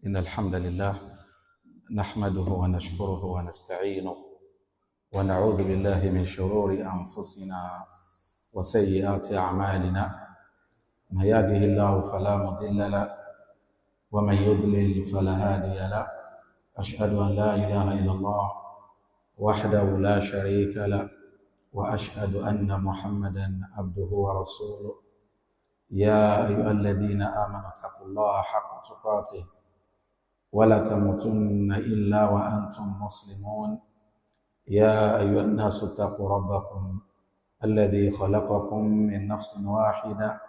إن الحمد لله نحمده ونشكره ونستعينه ونعوذ بالله من شرور أنفسنا وسيئات أعمالنا، من يهده الله فلا مضل له ومن يضلل فلا هادي له. أشهد أن لا إله إلا الله وحده لا شريك له، وأشهد أن محمدا عبده ورسوله. يا أيها الذين آمنوا اتقوا الله حق تقاته ولا تموتن إلا وأنتم مسلمون. يا أيها الناس اتقوا ربكم الذي خلقكم من نفس واحدة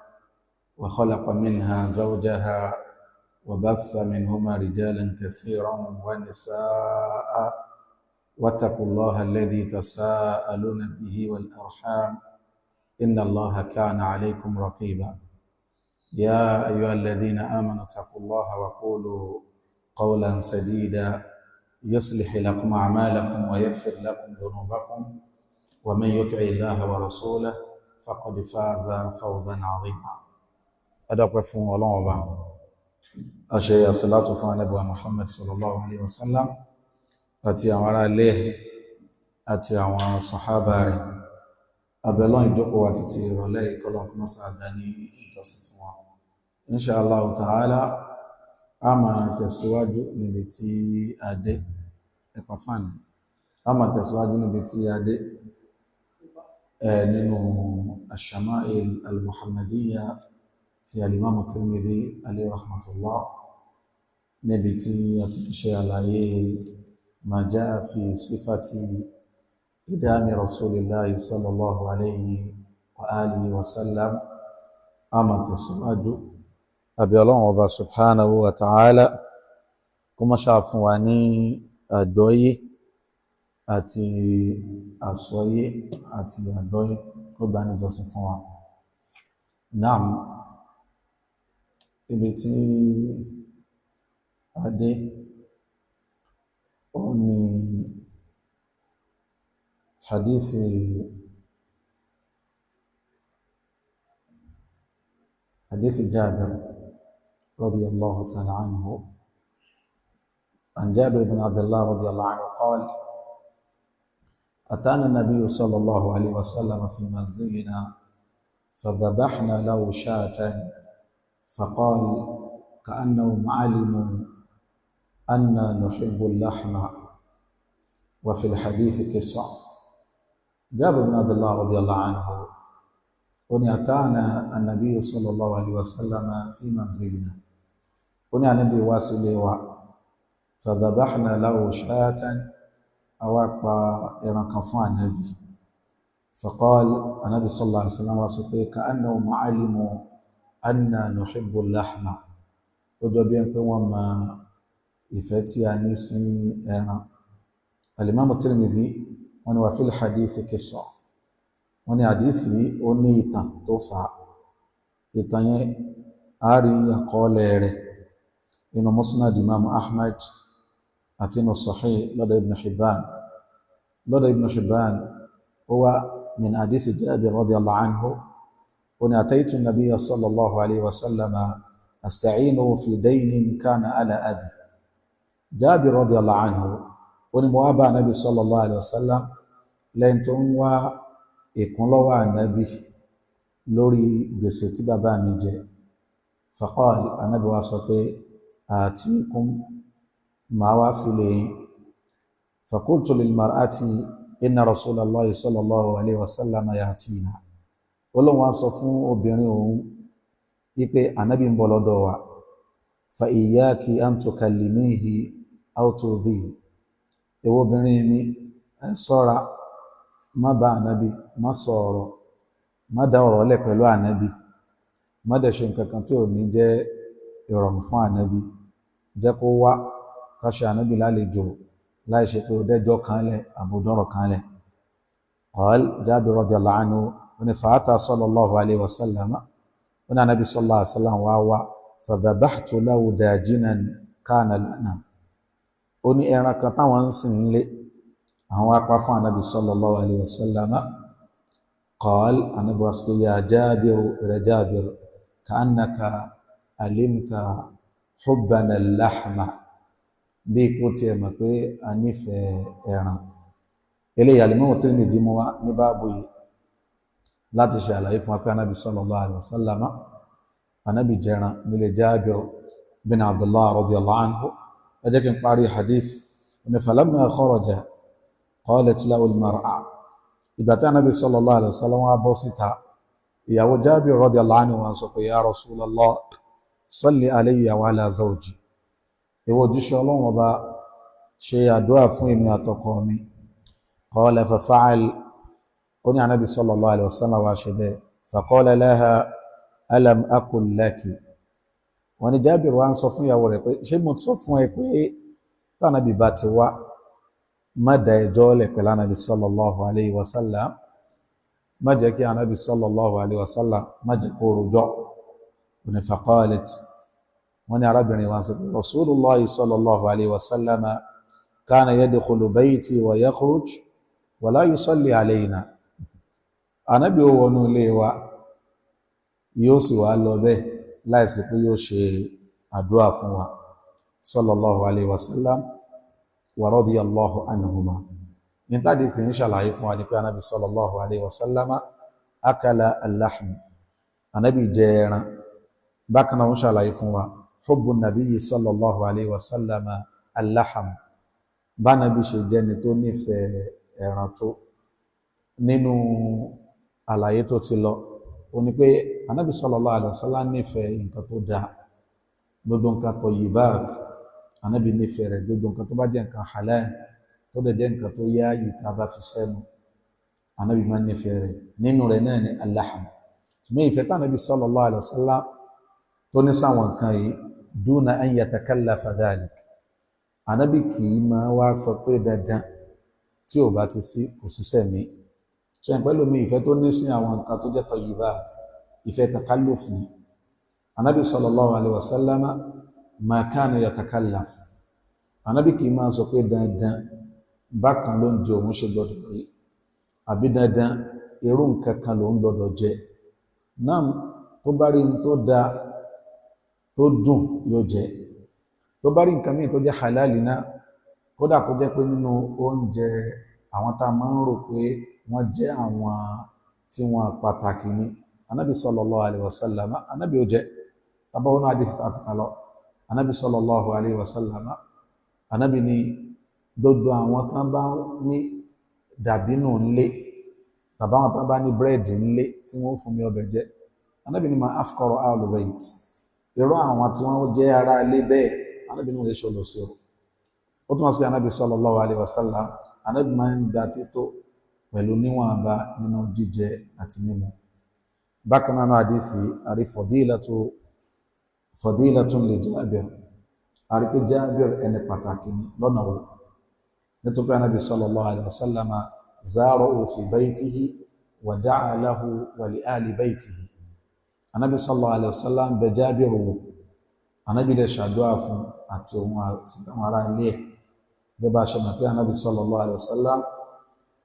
وخلق منها زوجها وبث منهما رجالا كثيرا ونساء، واتقوا الله الذي تساءلون به والأرحام إن الله كان عليكم رقيبا. يا أيها الذين آمنوا اتقوا الله وقولوا قولا سديدا يصلح لكم أعمالكم ويغفر لكم ذنوبكم، ومن يطع الله ورسوله فقد فاز فوزا عظيما. أدعوكم فún Ọlọ́run Ọba. A ṣe àsàlátù fún Ànábì wa Muhammad sallallahu alaihi wasallam àti àwọn ará ilé àti àwọn sàhábà rẹ̀. Abẹ́lọ́n ìjókòó wa títí ìrọ̀lẹ́ ìkọlọ̀ mọ́sá àgbà ní ìjọsìn fún wa. Insha Allah ta'ala, a máa tẹ̀síwájú níbi tí a dé. Ẹ̀pà fáànì. A máa tẹ̀síwájú níbi tí a dé nínú Ash-Shama'il al-Muhammadiyya ti al-Imam Tirmidhi alayhi rahmatullah, níbi tí a ti ṣe àlàyé ma jaa fi sífàtì ìdámi Rasulillahi sallallahu alayhi wa alihi wa sallam. A máa tẹ̀síwájú. Àbí Ọlọ́run Ọba subhanahu wa ta'ala kó má ṣáà fún wa ní àgbọ́yé àti àsọyé àti àgbọ́yé, kó gbà ní ìjọsìn fún wa. Naam, ibi tí a dé ó ní hadisi Jabir radiyallahu ta'ala anhu. عن جابر بن عبد الله رضي الله عنه قال: أتانا النبي صلى الله عليه وسلم في منزلنا فذبحنا له شاة، فقال: كأنهم علموا أنا نحب اللحم. وفي الحديث قصة. جابر بن عبد الله رضي الله عنه أن أتانا النبي صلى الله عليه وسلم في منزلنا، أن النبي واسلي فذبحنا له شاة، أوقع إرنكفان النبي، فقال النبي صلى الله عليه وسلم كأنهم علموا أنا نحب اللحم. Ó jọ bí ẹni pé wọ́n mọ ìfẹ́ tí a ní sí ẹran. Al-Imam Tirmidhi wọ́n ní wà fil hadithi qissa. Wọ́n ní àdísì ó ní ìtàn tó fà á. Ìtàn yẹn a rí àkọọ́lẹ̀ rẹ̀ nínú Musnad Imam Ahmad àti nínú Sahih lọ́dọ̀ Ibn Hibban. Lọ́dọ̀ Ibn Hibban ó wá min àdísì Jabir radiyallahu anhu. Ó ní ataitu nabiyya sallallahu alayhi wa sallam asta'inuhu fi daynin kana ala abi. Jabir radiyallahu anhu ó ní mo wá bá Ànábì sallallahu alayhi wa sallam lẹ́yìn tó ń wá ìkúnlọ́wọ́ Ànábì lórí gbèsè tí bàbá mi jẹ. Faqal, Ànábì wá sọ pé atikum, màá wá sílé yín. Faqultu lil mar'ati inna rasulallahi sallallahu alayhi wa sallam ya'tina. Ó lóun wá sọ fún obìnrin òun wípé Ànábì ń bọ̀ lọ́dọ̀ wa. Fa iyyaki an tukallimihi aw tudhihi. Èwo obìnrin mi, ẹ ṣọ́ra, má bá Ànábì, má sọ ọ̀rọ̀, má dá ọ̀rọ̀ lẹ̀ pẹ̀lú Ànábì, má dẹ̀ ṣe nǹkan kan tí ò ní jẹ́ ìrọ̀rùn fún Ànábì. Jẹ́ kó wá ká ṣe Ànábì lálejò láì ṣe pé ó dẹ́jọ́ kan lẹ̀ àbúdọ́rọ̀ kan lẹ̀. Qal Jabir radiyallahu anhu ní fa'ata sallallahu alayhi wa sallam, ó ní Ànábì sallallahu alayhi wa sallam wá wá, fadhabahtu lahu dajinan kana lana. Ó ní ẹran kan táwọn ń sìn nílé àwọn apá fún Ànábì sallallahu alayhi wa sallam. Qal, Ànábì wá sọ pé ya Jabiru, rẹ Jabiru, ka'annaka Alimta hubbana al-lahma, bí kò tiẹ̀ mọ̀ pé a nífẹ̀ẹ́ ẹran. Eléyìí Al-Imam Tirmidhi mú wá ní báàbù yìí láti ṣe àlàyé fún wa pé anábì sallallahu alaihi wasallam anábì jẹran nílé Jabir bin Abdullah radiyallahu anhu. Ẹ jẹ́ kí n parí hadith ní falamma kharaja qalat lahu al-mar'a. Ìgbà tí anábì sallallahu alaihi wasallam wá bọ́ síta, ìyàwó Jabir radiyallahu anhu wá sọ pé ya Rasulallah salli alayya wa ala zawji, ìwọ òjíṣẹ́ Ọlọ́run ọba, ṣe àdúrà fún èmi àtọkọ mi. Qala fa fa'al, ó ní anábì sallallahu alaihi wasallam wá ṣe bẹ́ẹ̀. Faqala laha alam aqul laki. Wọ́n ní Jábìrì wá ń sọ fún ìyàwó rẹ̀ pé ṣé mo sọ fún ẹ pé tànàbì bá ti wá, má da ẹjọ́ lẹ̀ pẹ̀lú anábì sallallahu alaihi wasallam, má jẹ́ kí anábì sallallahu alaihi wasallam má jẹ́ kó rojọ́. Ní faqalat, wọ́n ní arábìnrin wa sọ pé Rasulullahi sallallahu alaihi wasallam kana yadkhulu bayti wa yakhruj wa la yusalli alayna. Ànábì ó wọnú ilé wa, yóò sì wá lọ bẹ́ẹ̀ láìsí pé yóò ṣe àdúrà fún wa sallallahu alaihi wasallam wa radiyallahu anhuma. Ní tàbí tí ń ṣàlàyé fún wa ní pé ànábì sallallahu alaihi wasallam akala al-lahm, ànábì jẹ ẹran. Bákan náà ń ṣàlàyé fún wa hubbu nabiyyi sallallahu alaihi wasallam al-lahm, bá nàbí ṣe jẹ́ni tó nífẹ̀ẹ́ ẹran tó. Nínú àlàyé tó ti lọ, ó ní pé anábì sallallahu alaihi wasallam nífẹ̀ẹ́ nǹkan tó dáa, gbogbo nǹkan tayyibat anábì nífẹ̀ẹ́ rẹ̀, gbogbo nǹkan tó bá jẹ́ nǹkan halal tó dẹ̀ jẹ́ nǹkan tó yáàyè tá a bá fi sẹ́nu, anábì máa ń nífẹ̀ẹ́ rẹ̀. Nínú rẹ̀ náà ni al-lahm. Ṣùgbọ́n ìfẹ́ tá anábì sallallahu alaihi wasallam tó ní sáwọn nǹkan yìí, duna an yatakallafa dhalik, anábì kì í máa wá sọ pé dandan tí ò bá ti sí kò síṣẹ́ mi. Ṣe pẹ̀lú mi ìfẹ́ tó ní sí àwọn nǹkan tó jẹ́ tayyibat, ìfẹ́ takalluf ni. Anábì sallallahu alaihi wasallam ma kana yatakallaf, anábì kì í máa sọ pé dandan bákan ló ń jẹ òun ṣe gbọdọ̀ rí, àbí dandan irú nǹkan kan ló ń gbọdọ̀ jẹ. Náà tó bá rí n tó da tó dùn yóò jẹ, tó bá rí nǹkan míì tó jẹ́ halali náà, kódà kó jẹ́ pé nínú oúnjẹ àwọn tá a máa ń rò pé wọ́n jẹ́ àwọn tí wọ́n pàtàkì ni, anábì sallallahu alaihi wasallam anábì ó jẹ. Tábàwọn àdìsí àti kàlọ́, anábì sallallahu alaihi wasallam anábì ní gbogbo àwọn tán bá ní dàbínù ńlé tàbí àwọn tán bá ní búrẹ́dì ńlé tí wọ́n fún mi ọbẹ̀ jẹ, anábì ní ma afqara ahlul bayt, irú àwọn tí wọ́n jẹ́ ará ilé bẹ́ẹ̀, anábì ní wọ́n lè ṣe olùsí o. Ó tún wá sí anábì sallallahu alaihi wasallam anábì máa ń gba tító pẹ̀lú níwọ̀nba nínú jíjẹ àti mímu. Bákan náà àdìsí àrí fadilatun li Jabir, àrí pé Jabir ẹni pàtàkì ní lọ́nà wo, nítorí anábì sallallahu alaihi wasallam zarahu fi baytihi wa da'a lahu wa li ahli baytihi. Anábì sallallahu alaihi wasallam bẹ Jabir wò, anábì dẹ̀ ṣàdúrà fún àti òun àti àwọn ará ilé ẹ̀. Gẹ́gẹ́ bá ṣe mọ̀ pé anábì sallallahu alaihi wasallam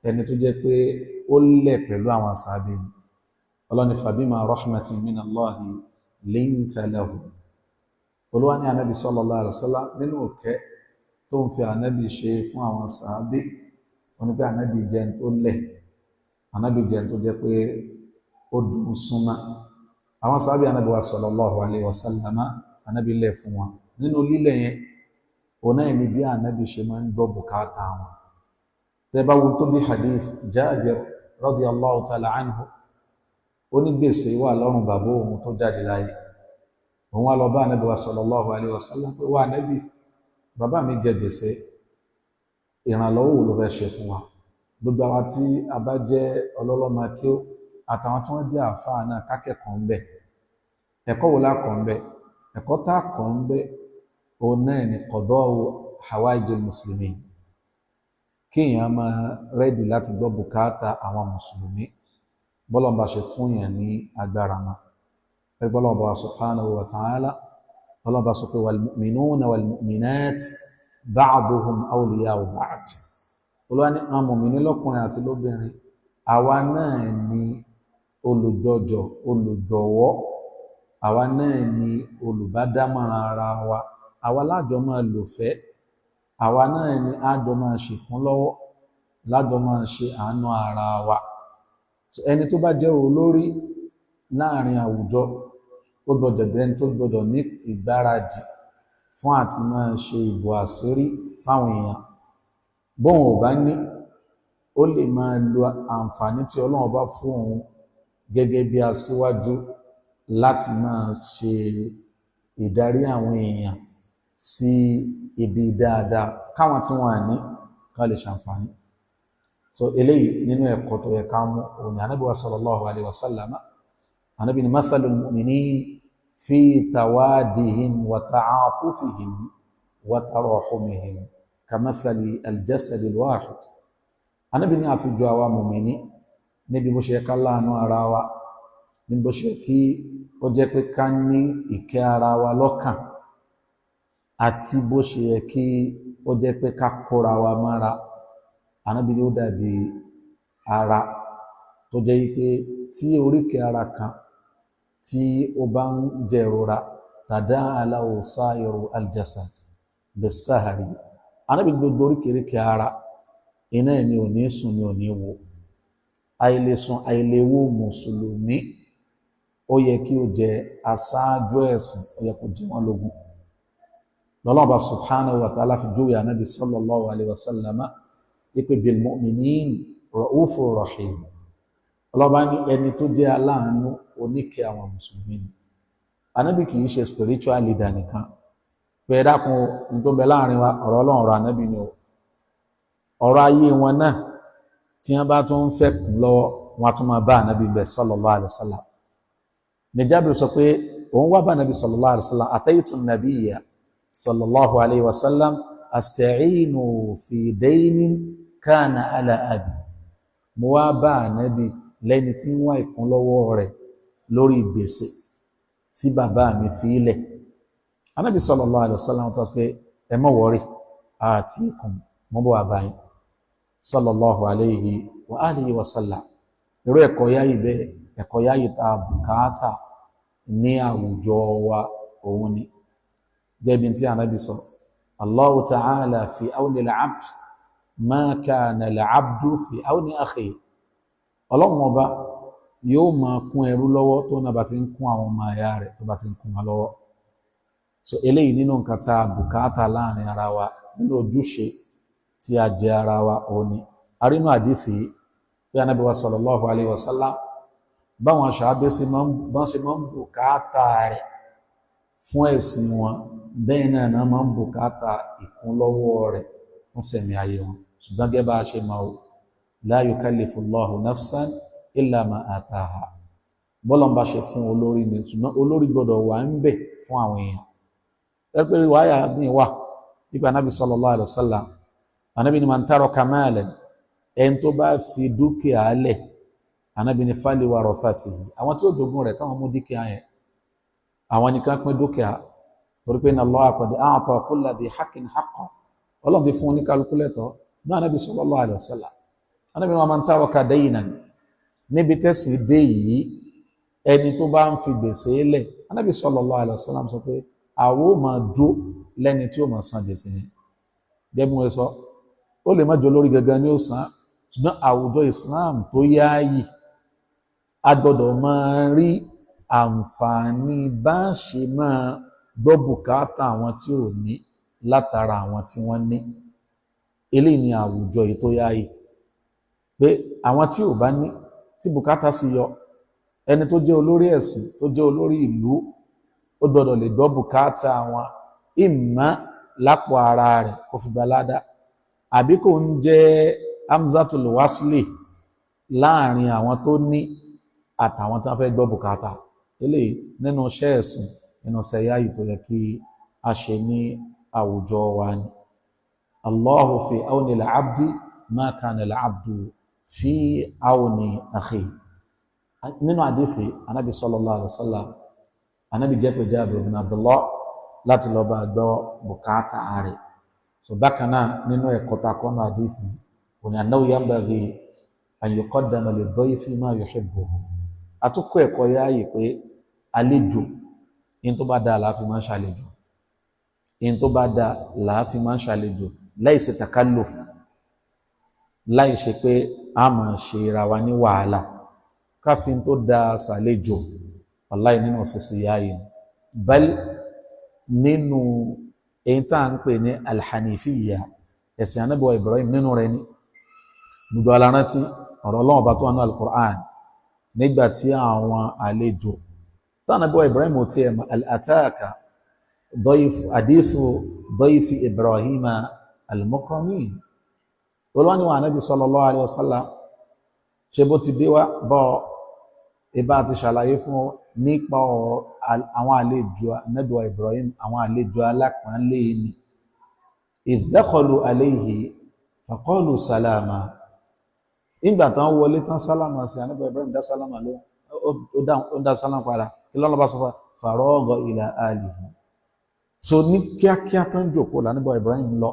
ẹni tó jẹ́ pé ó lẹ̀ pẹ̀lú àwọn sàábé ni. Ọlọ́ni fabima rahmatin minallahi linta lahu. Olúwa ní anábì sallallahu alaihi wasallam nínú òkẹ́ tó ń fi anábì ṣe fún àwọn sàábé, wọ́n ní pé anábì jẹ́ ẹni tó lẹ̀, anábì jẹ́ ẹni tó jẹ́ pé ó dùn súnmọ́ àwọn sàábé. Anábì wa sallallahu alaihi wasallam anábì lẹ̀ fún wọn. Nínú lílẹ̀ yẹn, òun náà ní bí anábì ṣe máa ń gbọ́ bùkátà wọn. Tẹ́ bá wo tó bí hadith Jabir radiyallahu ta'ala anhu, ó ní gbèsè wà lọ́rùn bàbá òun tó jáde láyé. Òun wá lọ bá anábì wa sallallahu alaihi wasallam pé wá anábì, bàbá mi jẹ gbèsè, ìrànlọ́wọ́ wo ló fẹ́ ṣe fún wa? Gbogbo àwa tí a bá jẹ́ ọlọ́lọ́mọ kí ó àtàwọn tí wọ́n jẹ́ àfáà náà kákẹ́kọ̀ọ́ ń bẹ̀. Ẹ̀kọ́ wo la kọ́ ń bẹ̀? Ẹ̀kọ́ tá a kọ́ ń bẹ̀ òun náà ni qada'u hawaijil muslimin, kí èèyàn máa rẹ́dì láti gbọ́ bùkátà àwọn mùsùlùmí bọ́lọ́n bá ṣe fún yàn ní agbára ma. Bọ́lọ́n bá subhanahu wa ta'ala, bọ́lọ́n bá sọ pé wal mu'minuna wal mu'minat ba'duhum awliya'u ba'd. Olúwa ní àwọn mùmíní lọ́kùnrin àti lóbìnrin, àwa náà ni olùgbọ́jọ, olùgbọ̀wọ́ Àwa náà ni olùbádámọ̀ràn ara wa, àwa lájọ máa lò fẹ́, àwa náà ni àjọ máa ṣèkún lọ́wọ́, lájọ máa ṣe àánú ara wa. Ẹni tó bá jẹ́ olórí láàrin àwùjọ, ó gbọdọ̀ jẹ́ ẹni tó gbọdọ̀ ní ìgbáradì fún àti máa ṣe ìbò àṣírí fáwọn èèyàn. Bóun ò bá ní, ó lè máa lo àǹfààní tí Ọlọ́run bá fún òun gẹ́gẹ́ bí aṣíwájú láti máa ṣe ìdarí àwọn èèyàn sí ibi dáadáa, káwọn tí wọ́n ní ká lè ṣàǹfààní. So eléyìí nínú ẹ̀kọ́ tó yẹ ká mú òun ni Ànábì wa sallallahu alayhi wa sallam. Ànábì ni mathalul mu'minin fi tawadihim wa ta'atufihim wa tarahumihim kamathali al-jasadi al-wahid. Ànábì ní àfijọ́ àwa mùmíní níbi bó ṣe ká láàánú ara wa, níbi bó ṣe kí ó jẹ́ pé ká ní ìkẹ́ ara wa lọ́kàn, àti bó ṣe yẹ kí ó jẹ́ pé ká kóra wa mára. Ànábì ní ó dàbí ara tó jẹ́ pé tí oríkèé ara kan tí ó bá ń jẹ̀rora, tada'a lahu sa'iru al-jasad bis-sahari. Ànábì ní gbogbo oríkèéríkèé ara iná ẹ̀ ni ò ní sùn ni ò ní wo. Àìlèsùn àìlèwo mùsùlùmí, ó yẹ kí ó jẹ aṣáájú ẹ̀sìn, ó yẹ kó jẹ wọ́n lógún. Lọ́lọ́ba subhanahu wa ta'ala fi júwe Ànábì sallallahu alayhi wa sallam ipe bil mu'minin ra'ufur rahim. Ọlọ́ba ní ẹni tó jẹ́ aláàánú oníkẹ́ àwọn mùsùlùmí ni. Ànábì kì í ṣe spiritual leader nìkan. Pé ẹ dákun, ní tó ń bẹ láàrin wa, ọ̀rọ̀ Ọlọ́run, ọ̀rọ̀ Ànábì ni o. Ọ̀rọ̀ ayé wọn náà tí wọ́n bá tún ń fẹ́ kún lọ́wọ́, wọn tún máa bá Ànábì bẹ̀ sallallahu alayhi wa sallam. Ní Jábìrì sọ pé òun wá bá Ànábì sallallahu alayhi wa sallam, ataytu nabiyya sallallahu alayhi wa sallam asta'inu fi daynin kana ala abi. Mo wá bá Ànábì lẹ́ni tí ń wá ìkúnlọ́wọ́ rẹ̀ lórí gbèsè tí bàbá mi fi lẹ̀. Ànábì sallallahu alayhi wa sallam tó sọ pé ẹ má wọrí, àti ìkùn mọ́ bọ́ wà báyìí sallallahu alayhi wa alihi wa sallam. Irú ẹ̀kọ́ yáyì bẹ́ẹ̀, ẹ̀kọ́ yáyì tá a bùkátà ní àwùjọ wa òun ni gẹ́bí tí Ànábì sọ, Allahu ta'ala fi awni al-abd ma kana al-abdu fi awni akhihi. Ọlọ́run ọba yóò máa kún ẹrú lọ́wọ́ tó náà bá ti ń kún àwọn ọmọ ẹ̀yà rẹ̀, tó bá ti ń kún wọn lọ́wọ́. So eléyìí nínú nǹkan tá a bùkátà láàrin ara wa, nínú ojúṣe tí a jẹ ara wa òun ni. Arínú àdìsí pé Ànábì wa sallallahu alayhi wa sallam báwọn aṣáájú ṣe máa ń bùkátà rẹ̀ fún ẹ̀sìn wọn, bẹ́ẹ̀ náà náà máa ń bùkátà ìkúnlọ́wọ́ rẹ̀ fún sẹ̀mí ayé wọn. Ṣùgbọ́n gẹ́gẹ́ bá a ṣe máa wò, la yukallifu Allahu nafsan illa ma ataha. Bọ́lọ̀ ń bá ṣe fún olórí ni, ṣùgbọ́n olórí gbọ́dọ̀ wà ń bẹ̀ fún àwọn èèyàn. Ẹ pé wáyà mi wà nípa Ànábì sallallahu alayhi wa sallam. Ànábì ni man taraka malan, ẹni tó bá fi dúkìá lẹ̀, Ànábì ni fali warasatihi, àwọn tí ó jogún rẹ̀ káwọn mú dúkìá yẹn, àwọn nìkan pín dúkìá, torí pé inna Allaha qad a'ta kulla dhi haqqin haqqahu. Ọlọ́run ti fún oníkálukú lẹ́tọ̀ọ́. Náà Ànábì sallallahu alayhi wa sallam, Ànábì ni man taraka daynan, níbi tẹ́sí dé yìí, ẹni tó bá ń fi gbèsè lẹ̀, Ànábì sallallahu alayhi wa sallam sọ pé àwọn ò máa dó lẹ́ni tí ó máa san gbèsè yẹn. Gẹ́gẹ́ bí wọ́n sọ, ó lè má jọ lórí gangan ní ó san, ṣùgbọ́n àwùjọ Islam tó yáàyè, a gbọ́dọ̀ máa rí àǹfààní bá ṣe máa gbọ́ bùkátà àwọn tí ò ní látara àwọn tí wọ́n ní. Eléyìí ni àwùjọ yìí tó yáàyè, pé àwọn tí ò bá ní tí bùkátà sì yọ, ẹni tó jẹ́ olórí ẹ̀sìn, tó jẹ́ olórí ìlú, ó gbọ́dọ̀ lè gbọ́ bùkátà wọn, ìmọ̀ lápò ara rẹ̀ kó fi gbalada, àbí kò ń jẹ́ hamzatul wasli láàrin àwọn tó ní àtàwọn tó fẹ́ gbọ́ bùkátà. Eléyìí nínú iṣẹ́ ẹ̀sìn, nínú iṣẹ́ yáyì tó yẹ kí a ṣe ní àwùjọ wa ni. Allahu fi awni al-abdi ma kana al-abdu fi awni akhihi. Nínú àdìsí Ànábì sallallahu alaihi wasallam, Ànábì jẹ́ pé Jabir ibn Abdullah láti lọ bá gbọ́ bùkátà rẹ̀. So bákan náà nínú ẹ̀kọ́ tá a kọ́ náà àdìsí òní annahu yanbaghi an yuqaddama lid-dayfi ma yuhibbuhu. Àtúkọ̀ ẹ̀kọ́ yáàyè pé àlejò In tó bá dáa làá fi máa ń ṣàlejò, in tó bá dáa làá fi máa ń ṣàlejò, láì ṣe takalluf, láì ṣe pé a máa ṣe ra wa ní wàhálà. Káfíń tó dáa ṣàlejò, wàláì nínú ṣíṣe yá yìí, bal nínú èyí tá à ń pè ní alhanifiya, ẹ̀sìn Ànábì wa Ibrahim nínú rẹ̀ ni. Gbogbo alárántí ọ̀rọ̀ Ọlọ́run bá tó wà ní al-Qur'an nígbà tí àwọn àlejò tánàbí wa Ibrahim ti ẹ̀ al-ataka hadithu dayfi Ibrahim al-mukramin. Olúwa ni wa Ànábì sallallahu alaihi wasallam ṣe bó ti dé wá bọ́ ibà ti ṣàlàyé fún ọ nípa àwọn àlejò Ànábì wa Ibrahim, àwọn àlejò alápọ̀nlé ni. Idh dakhalu alayhi faqalu salama. Nígbà tán wọlé tán sálámà sí Ànábì Ibrahim, dá sálámà ló ó dá sálámà padà. Kí lọ́nà bá sọ fún faragha ila alihi. So ní kíákíá tán jòkó l'Ànábì Ibrahim lọ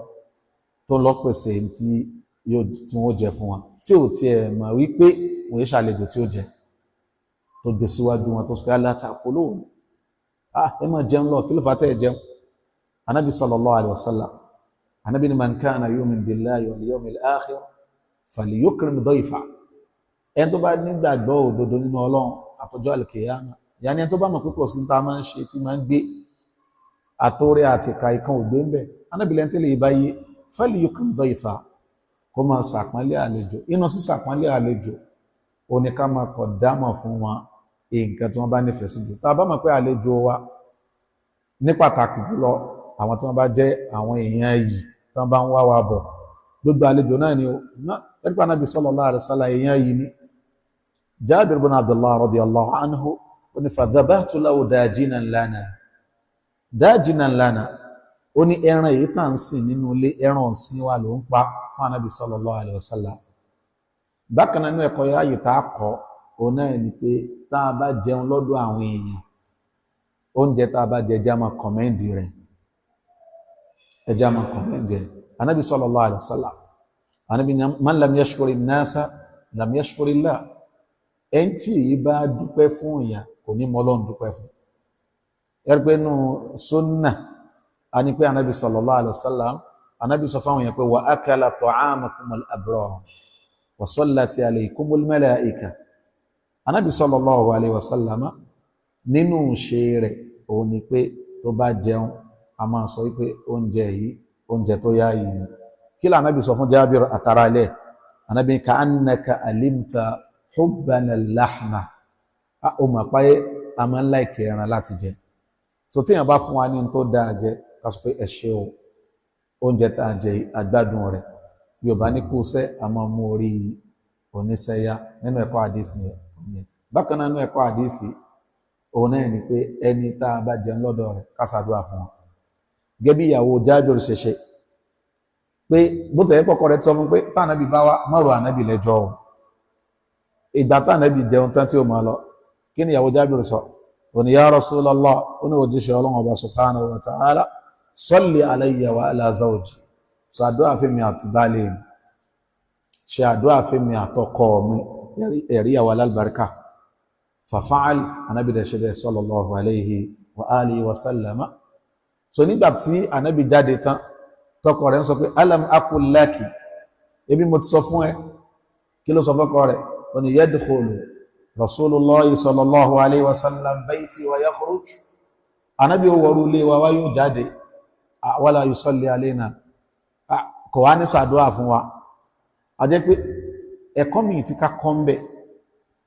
tó lọ pèsè tí wọ́n jẹ fún wọn, tí ò tiẹ̀ mọ̀ wípé wọ́n yé ṣàlejò tí ó jẹ, tó gbé síwájú wọn tó sọ pé alátakòló, ẹ máa jẹun lọ, kí ló fà tẹ́ ẹ jẹun? Ànábì sallallahu alaihi wasallam, Ànábì ní man kana yu'min billahi wal yawmil akhir falyukrim dayfa. Ẹni tó bá nígbàgbọ́ òdodo nínú Ọlọ́run àtọjọ́ àlùkìyámà, yàní ẹni tó bá mọ̀ pé kò sí ní ta máa ń ṣe tí máa ń gbé àtòrè àtìkà ìkan ògbé ń bẹ̀, Ànábì lẹ́ni tẹ́lẹ̀ ìbáyé falyukrim dayfa, kó máa ṣàpọ́nlé àlejò. Inú sí ṣàpọ́nlé àlejò ó ní ká máa kọ̀ dámọ̀ fún wọn nǹkan tí wọ́n bá nífẹ̀ẹ́ sí jù. Tá a bá mọ̀ pé àlejò wa ní pàtàkì jùlọ àwọn tí wọ́n bá jẹ́ àwọn èèyàn yìí tí wọ́n bá ń wá wa bọ̀, gbogbo àlejò náà ni ó nípa Ànábì sallallahu alaihi wasallam èèyàn yìí ni. Jabir bin Abdullah radiyallahu anhu ó ní fadhabahtu lahu dajinan lana, dajinan lana, ó ní ẹran èyí tá à ń sìn nínú ilé, ẹran ọ̀sìn wa ló ń pa fún Ànábì sallallahu alaihi wasallam. Bákan náà nínú ẹ̀kọ́ yá yìí tá a kọ́ òun náà ni pé tá a bá jẹun lọ́dọ̀ àwọn èèyàn, oúnjẹ tá a bá jẹ ẹja máa kọ̀mẹ́ǹdì rẹ̀, ẹja máa kọ̀mẹ́ǹdì rẹ̀. Ànábì sallallahu alaihi wasallam, Ànábì ní man lam yashkuri nnasa lam yashkuri Allah. Ẹni tí èyí bá dúpẹ́ fún èèyàn kò ní mọ Ọlọ́run dúpẹ́ fún. Ẹ̀rí pé nínú sunna a ní pé Ànábì sallallahu alaihi wasallam, Ànábì sọ fáwọn èèyàn pé wa akala ta'amakumul abrar wa sallati alaykumul malaika. Ànábì sallallahu alaihi wasallam nínú ṣe rẹ̀ òun ni pé tó bá jẹun a máa sọ wípé oúnjẹ yìí oúnjẹ tó yá yìí ni. Kí ló Ànábì sọ fún Jábìr àtàrà ilẹ̀? Ànábì ka'annaka alimta hubbana lahma, ó mọ̀ pé a máa ń láìkè ẹran láti jẹ. So téèyàn bá fún wa ní tó dáa jẹ, ká sọ pé ẹ ṣé o, oúnjẹ tá a jẹ àgbádùn rẹ̀. Yorùbá ní kú sẹ́ a máa mú orí oníṣẹ́yá nínú ẹ̀kọ́ àdìsí yẹn. Bákan náà nínú ẹ̀kọ́ àdìsí òun náà ni pé ẹni tá a bá jẹun lọ́dọ̀ rẹ̀ ká ṣàdúrà fún wọn. Gẹ́gẹ́ bí ìyàwó Jábìr ṣe ṣe, pé bó tẹ̀yẹ́ kọ́kọ́ rẹ̀ sọ fún pé tànàbí bá wá mọ̀rọ̀ ànábì lẹ́jọ́ o. Ìgbà tànàbí jẹun tán tí ó máa lọ, kí ni ìyàwó Jábìr sọ? Ó ní ya Rasulullah, ó ní òjíṣẹ́ Ọlọ́run ọba subhanahu wa ta'ala, salli alayya wa ala zawji, sọ àdúrà fún mi àti baálé mi, ṣe àdúrà fún mi àtọkọ mi, ẹ̀rí ìyàwó alálùbáríkà. Fàfáàlì anábì dẹ̀ ṣe bẹ́ẹ̀ sallallahu alayhi wa alihi wa sallama. So nígbà tí anábì jáde tán, tọkọ rẹ̀ ń sọ pé alam aqul laki, ebi mo ti sọ fún ẹ. Kí ló sọ fọ́kọ rẹ̀? Ó ní yadkhulu rasulullahi sallallahu alayhi wa sallam bayti wa yakhruj, anábì ó wọrú ilé wa wá yóò jáde, wala yusalli alayna, kò wá ní sàdúrà fún wa. A jẹ́ pé ẹ̀kọ́ mi ti ká kọ́ ń bẹ̀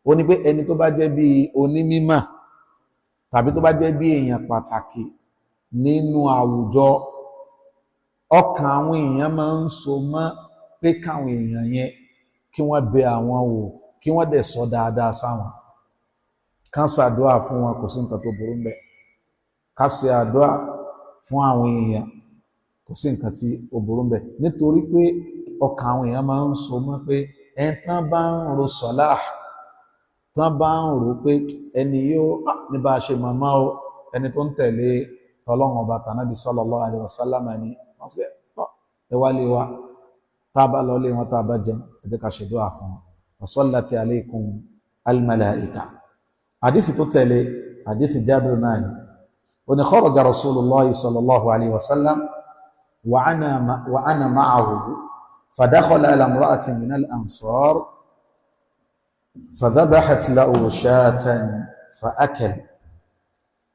ó ní pé ẹni tó bá jẹ́ bí onímímọ̀ tàbí tó bá jẹ́ bí èèyàn pàtàkì nínú àwùjọ, ọkàn àwọn èèyàn máa ń so mọ́ pé káwọn èèyàn yẹn kí wọ́n bẹ àwọn wò, kí wọ́n dẹ̀ sọ dáadáa sáwọn, kán ṣàdúrà fún wọn, kò sí nǹkan tó burú ńbẹ̀. Ká ṣe àdúrà fún àwọn èèyàn, kò sí nǹkan tí ó burú ńbẹ̀, nítorí pé ọkàn àwọn èèyàn máa ń so mọ́ pé ẹni tán bá ń ro sọ̀lá, tán bá ń rò pé ẹni yóò ní bá a ṣe màmá o, ẹni tó ń tẹ̀lé tọlọ́run ọba tànábì sallallahu alaihi wasallam ni wọ́n ti tọ́ ẹ wá lé wa, tá a bá lọ lé wọn, tá a bá jẹun, ẹ jẹ́ ká ṣe dúà fún wọn. Wa sallati alaykum al-malaika. Àdìsí tó tẹ̀lé àdìsí Jábìrì náà ni. Ó ní kharaja Rasulullahi sallallahu alayhi wa sallam wa ana ma'ahu fadakhala ala imra'atin min al-ansar fadhabahat lahu shatan fa'akal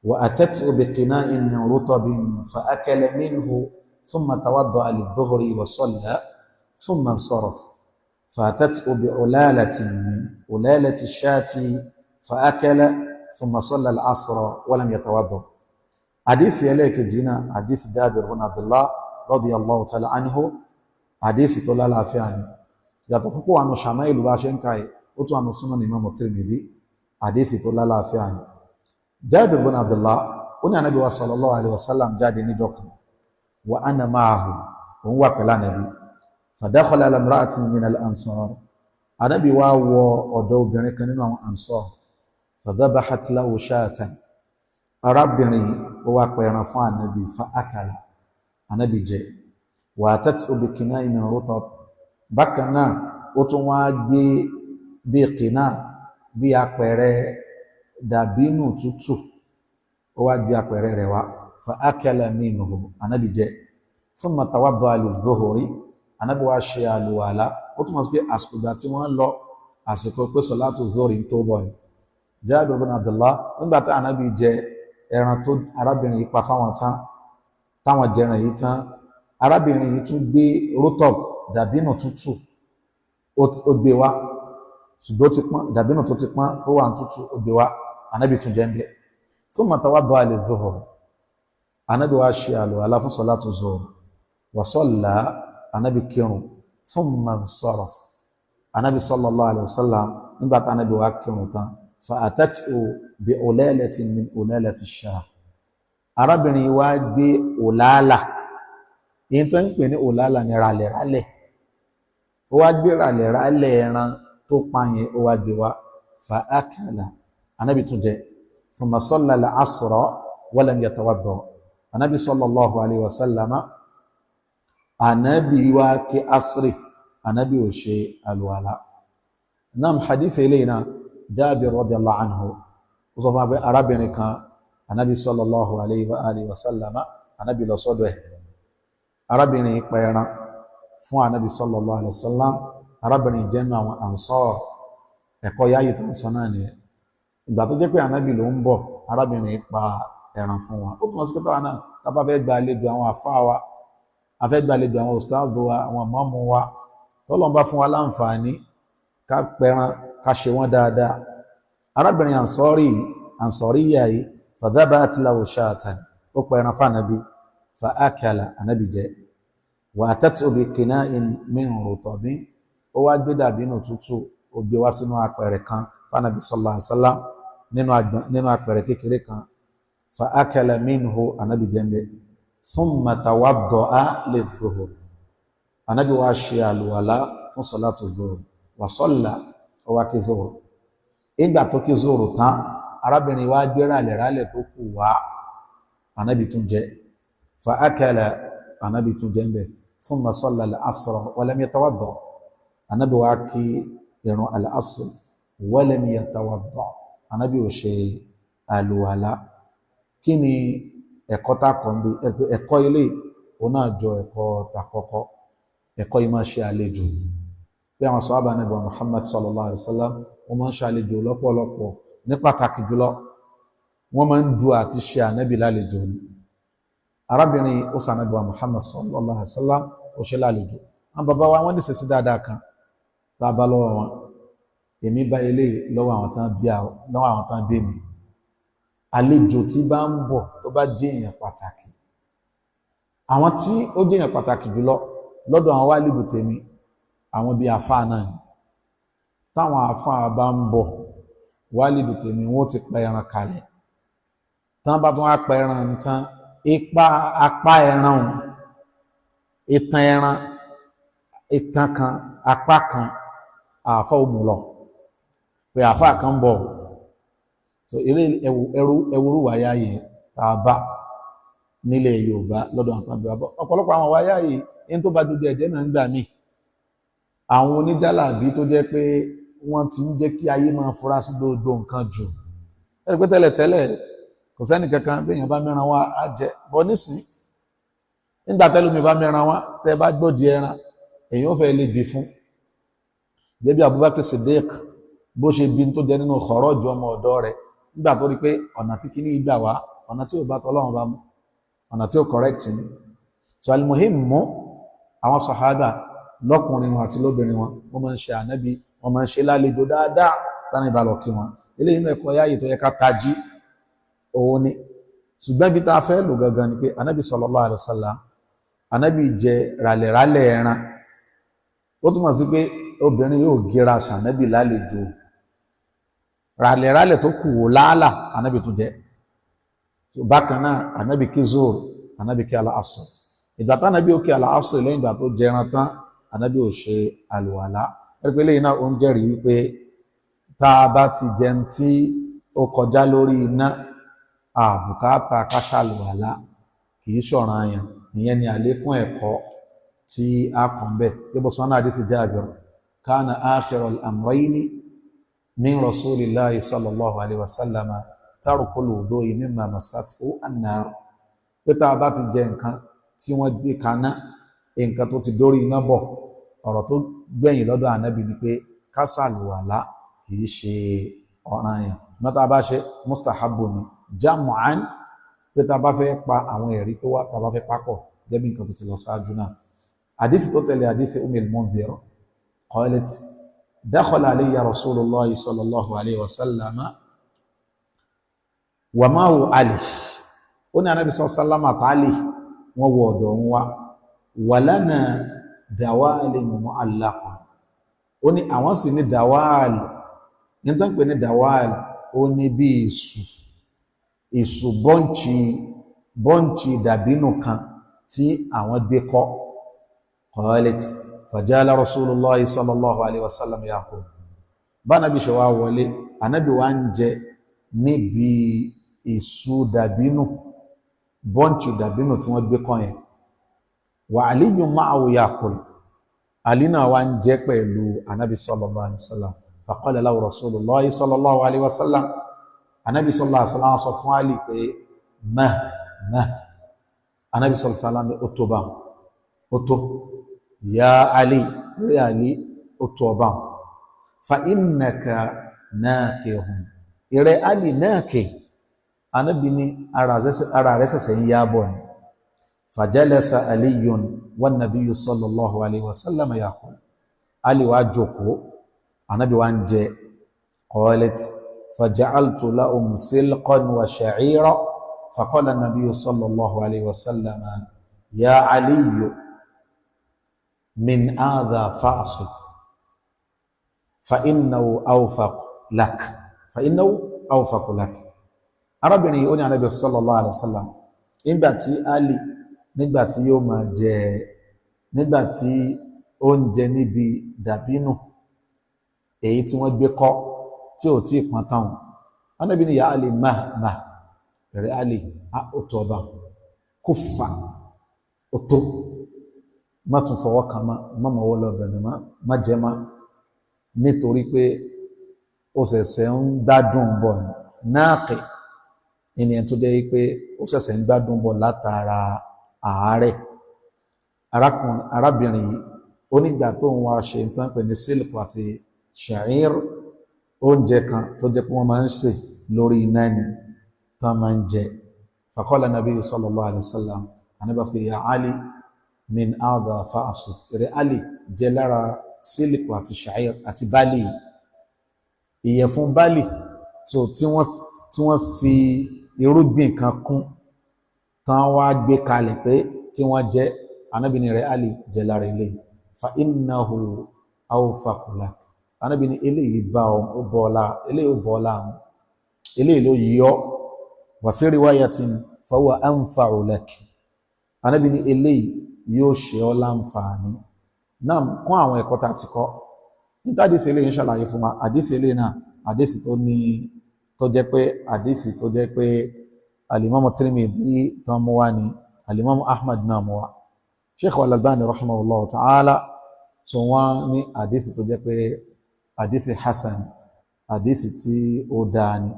wa atathu biqina'in min rutabin fa'akala minhu thumma tawadda'a lidh-dhuhri wa salla thumma insaraf فأتته بعلالة من علالة الشاة فأكل ثم صلى العصر ولم يتوضأ. حديث إليك جينا حديث جابر بن عبد الله رضي الله تعالى عنه حديث طلال العافية yàtọ̀ fún kó àánú ṣàmáìlú bá ṣe ń káyẹ̀ ó tún àánú súnmọ́ ní Imam Tirmidhi àdísì tó lálàáfíà ni. Jabir bin Abdullah ó ní Ànábì wa sallallahu alaihi wasallam jáde níjọ́ kan wa ana ma'ahu, òun wà pẹ̀lú Ànábì. Fadakhala ala imra'atin min al-ansar, Ànábì wá wọ ọ̀dọ̀ obìnrin kan nínú àwọn ansar. Fadhabahat lahu shatan, arábìnrin ó wá pẹran fún Ànábì. Fa akala, Ànábì jẹ. Wa atathu bi kina'in min rutab, bákan náà ó tún wá gbé bí kìnnà bí apẹ̀rẹ̀ dàbínù tútù, ó wá gbé apẹ̀rẹ̀ rẹ̀ wá. Fa akala minhu, Ànábì jẹ. Thumma tawadda'a lidh-dhuhri, Ànábì wá ṣe àlùwàlá. Ó túnmọ̀ sí pé àsìkò ìgbà tí wọ́n lọ àsìkò pé sọ̀látù zórí tó bọ̀ ni. Jabir bin Abdullah nígbà tí Ànábì jẹ ẹran tó arábìnrin yìí pa fáwọn tán, táwọn jẹran yìí tán, arábìnrin yìí tún gbé rótọ̀p dàbínù tútù ó gbé wá, ṣùgbọ́n ó ti pọ́n, dàbínù tó ti pọ́n tó wà tútù ó gbé wá, Ànábì tún jẹ ń bẹ. Thumma tawadda'a lidh-dhuhr, Ànábì wá ṣe àlùwàlá fún sọ̀látù zuhr wa salla, Ànábì kírun. Thumma insaraf, Ànábì sallallahu alaihi wasallam nígbà tí Ànábì wá kírun tán, fa atathu bi ulalatin min ulalati ash-shah, arábìnrin wá gbé òlàálà, èyí tó ń pè ní òlàálà ní ralẹ̀ralẹ̀, ó wá gbé ralẹ̀ralẹ̀ ẹran tó pa yẹn ó wá gbé wá. Fa akala, Ànábì tún jẹ. Thumma salla al-asra wa lam yatawadda, Ànábì sallallahu alaihi wasallam Ànábì wá kí asri, Ànábì ò ṣe àlùwàlá. Nam hadith eléyìí náà Jabir radiyallahu anhu ó sọ fún wa pé arábìnrin kan Ànábì sallallahu alayhi wa alihi wa sallama Ànábì lọ sọ́dọ̀ ẹ̀, arábìnrin pa ẹran fún Ànábì sallallahu alayhi wa sallam. Arábìnrin jẹ́nu àwọn Ansar, ẹ̀kọ́ yáyì tó ń sọ náà nìyẹn. Ìgbà tó jẹ́ pé Ànábì ló ń bọ̀, arábìnrin pa ẹran fún wa. Ó túnmọ̀ sí pé táwa náà tá bá fẹ́ gba àlejò àwọn àfáà wa, a fẹ́ gba àlejò àwọn ustaz wa, àwọn mọ́mú wa, tọ́lọ́n bá fún wa láǹfààní ká pẹran ká ṣe wọ́n dáadáa. Arábìnrin Ansari Ansariya yìí fadhabahat lahu shatan, ó pẹran fún Ànábì. Fa akala, Ànábì jẹ. Wa atathu bi qina'in min rutabin, ó wá gbé dàbínù tútù ó gbé wá sínú apẹ̀rẹ̀ kan fún Ànábì sallallahu alaihi wasallam, nínú apẹ̀rẹ̀ kékeré kan. Fa akala minhu, Ànábì jẹ ń bẹ. Thumma tawadda'a lidh-dhuhr, Ànábì wá ṣe àlùwàlá fún sọ̀látù zuhur, wa salla, ó wá kí zuhur. Ìgbà tó kí zuhur tán, arábìnrin wá gbé ràlẹ̀ràlẹ̀ tó kù wá, Ànábì tún jẹ. Fa akala, Ànábì tún jẹ ń bẹ. Thumma salla al-asra wa lam yatawadda, Ànábì wá kí ìrun al-asr wa lam yatawadda, Ànábì ò ṣe àlùwàlá. Kí ni ẹ̀kọ́ tá kọ́ ń bí? Ẹ̀kọ́ ilé òun náà jọ ẹ̀kọ́ tàkọ́kọ́, ẹ̀kọ́ yìí máa ṣe àlejò. Bí àwọn sàhábà Ànábì Muhammad sallallahu alaihi wasallam wọ́n máa ń ṣe àlejò lọ́pọ̀lọpọ̀, ní pàtàkì jùlọ wọ́n máa ń du àti ṣe Ànábì lálejò ni. Arábìnrin ó sọ Ànábì Muhammad sallallahu alaihi wasallam ó ṣe lálejò. Àwọn bàbá wa wọ́n ní ṣe sí dáadáa kan tá a bá lọ́wọ́ wọn. Èmi bá ilé lọ́wọ́ àwọn tán bí mi. Àlejò tí bá ń bọ̀ tó bá jẹ́ èèyàn pàtàkì, àwọn tí ó jẹ́ èèyàn pàtàkì jùlọ lọ́dọ̀ àwọn wálìbù tèmi, àwọn bíi àfáà náà ni. Táwọn àfáà bá ń bọ̀, wálìbù tèmi wọ́n ti pa ẹran kalẹ̀. Tán bá tún wá pa ẹran tán, ipa apá ẹran òun, itan ẹran, itan kan, apá kan, àfáà ò mú lọ pé àfáà kan ń bọ̀. So eré ẹwúrú wáyá yìí tá a bá nílẹ̀ Yorùbá lọ́dọ̀ àwọn tàbí wà ọ̀pọ̀lọpọ̀ àwọn wáyá yìí ní tó bá dúdú ẹ̀jẹ̀ náà ń gbà míì, àwọn oníjàlábí tó jẹ́ pé wọ́n ti ń jẹ́ kí ayé máa fura sí gbogbo nǹkan jù. Ẹ̀rí pé tẹ́lẹ̀tẹ́lẹ̀ kò Kò sẹ́ni kankan bí èèyàn bá mẹ́ran wá á jẹ bọ́. Nísìn, nígbà tẹ́lómi bá mẹ́ran wá, tẹ́ bá gbòdì ẹran, èèyàn ò fẹ́ lè bì fún gẹ́gẹ́ bí Abubakar Siddiq bó ṣe bí tó jẹ nínú kharaj ọmọ ọ̀dọ́ rẹ̀, nígbà tó rí pé ọ̀nà tí kìíní gbà wá, ọ̀nà tí ò bá tọ́lọ́run bá mú, ọ̀nà tí ó correct ni. So al-muhim, mú àwọn sàhábà lọ́kùnrin wọn àti lóbìnrin wọn, wọ́n máa ń ṣe ànábì, wọ́n máa ń ṣe lálejò dáadáa tánà ìbálò kí wọn. Eléyìí inú ẹ̀kọ́ yáyì tó yẹ ká tají òun ni. Ṣùgbọ́n ibi tá a fẹ́ lò gangan ni pé ànábì sallallahu alaihi wasallam, ànábì jẹ ràlẹ̀ràlẹ̀ ẹran. Ó túmọ̀ sí pé obìnrin yóò gíra sànábì lálejò, ràlẹ̀ràlẹ̀ tó kù wò láàlà, ànábì tún jẹ. Bákan náà, ànábì kí zuhr, ànábì kí al-asr. Ìgbà tá ànábì ó kí al-asr, lẹ́yìn ìgbà tó jẹran tán, ànábì ò ṣe àlùwàlá. Ẹ̀rí pé lẹ́yìn náà, ó ń jẹ́rìí wípé tá a bá ti jẹun tí ó kọjá lórí iná, àbùkátà ká ṣàlùwàlá, kì í ṣọ̀ràn àyàn. Ìyẹn ni àlékún ẹ̀kọ́ tí a kàn bẹ́ẹ̀. Yíbo sọ́nà àdìsí Jábìr, kana akhira al-amrayni min rasulillahi sallallahu alayhi wa sallam tarkul wudu'i mimma massathu an-nar. Pé tá a bá ti jẹ nǹkan tí wọ́n gbé kaná, nǹkan tó ti dórí iná bọ̀, ọ̀rọ̀ tó gbẹ̀yìn lọ́dọ̀ ànábì ni pé ká ṣàlùwàlá kì í ṣe ọ̀ranyàn. Mọ́tà bá ṣe, mustahabu ni. Jamu'an, pé tá a bá fẹ́ pa àwọn ẹ̀rí tó wá, tá a bá fẹ́ papọ̀ gẹ́gẹ́ bí nǹkan tó ti lọ ṣáájú náà. Àdìsí tó tẹ̀lé, àdìsí Ummul Mundhir, qalat dakhala alayya Rasulullahi sallallahu alayhi wa sallam wa ma'ahu Ali. Ó ní Ànábì sallama àtàlì wọ́n wọ ọ̀dọ̀ òun wá. Walana dawali mu'allaqa. Ó ní àwọn sì ní dawali, ní tán pè ní dawali, ó ní bí ìsù, ìsù bọ́ǹchì, bọ́ǹchì dàbínù kan tí àwọn gbé kọ́. Qalat fajala Rasulullahi sallallahu alayhi wa sallam yaqul. Bá nàbí ṣe wá wọlé, ànábì wá ń jẹ níbi ìsù dàbínù, bọ́ǹchì dàbínù tí wọ́n gbé kọ́ yẹn. Wa Aliyu ma'ahu yaqul. Ali náà wá ń jẹ pẹ̀lú ànábì sallallahu alayhi wa sallam. Faqala lahu Rasulullahi sallallahu alayhi wa sallam. Ànábì sallallahu alayhi wa sallam sọ fún Ali pé mah mah. Ànábì sallallahu alayhi wa sallam, ó tó bá, ó tó. Ya Ali, rí Ali, ó tó ọba. Fa innaka nakihun. Ìrẹ́ Ali, nakih. Ànábì ní ara rẹ̀ ṣẹ̀ṣẹ̀ ń yábọ̀ ni. Fajalasa Aliyun wan nabiyyu sallallahu alayhi wa sallam yaqul. Ali wá jókòó, Ànábì wá ń jẹ. Qalat faja'altu lahum silqan wa sha'ira. Faqala an-nabiyyu sallallahu alayhi wa sallam ya Aliyu min hadha fa'asib fa innahu awfaq lak, fa innahu awfaq lak. Arábìnrin yìí, ó ní Ànábì sallallahu alayhi wa sallam, nígbà tí Ali, nígbà tí yóò máa jẹ, nígbà tí ó ń jẹ níbi dàbínù èyí tí wọ́n gbé kọ́ tí ò tí ì pọn tán, Ànábì ní ya Ali ma ma, rẹ̀ Ali, ó tó ọba kó fà, ó tó, má tún fọwọ́ kan, má má mọ̀wọ́ lọ bẹ̀rẹ̀, má má jẹ má, nítorí pé ó ṣẹ̀ṣẹ̀ ń gbádùn bọ̀. Náàkì ènìyàn tó jẹ́ pé ó ṣẹ̀ṣẹ̀ ń gbádùn bọ̀ látara àárẹ̀. Arákùnrin, arábìnrin yìí, ó nígbà tó ń wá ṣe nǹkan pè ní sílùkù àti ṣàìr, oúnjẹ kan tó jẹ́ pé wọ́n máa ń sè lórí iná ni tán máa ń jẹ. Faqala nabiyyu sallallahu alayhi wa sallam, ànábì fi ya Ali min hadha fa'asib, rẹ̀ Ali, jẹ lára sílùkù àti ṣàìr àti báàlì, ìyẹ̀fun báàlì, so tí wọ́n fi irúgbìn kan kún tán wá gbé kalẹ̀ pé kí wọ́n jẹ. Ànábì ní rẹ̀ Ali, jẹ lára eléyìí. Fa innahu awfaqu lak. Ànábì ní eléyìí bá ọ bọ́ ọlá, eléyìí ó bọ́ ọlá mu, eléyìí ló yọ. Wa fi riwayatin fa huwa anfa'u lak. Ànábì ní eléyìí yóò ṣe ọ́ láǹfààní náà. Kún àwọn ẹ̀kọ́ tá a ti kọ́ níta, àdìsí eléyìí ń ṣàlàyé fún wa. Àdìsí eléyìí náà, àdìsí tó ní tó jẹ́ pé àdìsí tó jẹ́ pé alimami Tirmidhi tán mú wá ní, alimami Ahmad náà mú wá, Sheikh Al-Albani rahimahullah ta'ala tó wọ́n ní àdìsí tó jẹ́ pé àdìsí hasan, àdìsí tí ó dáa ni.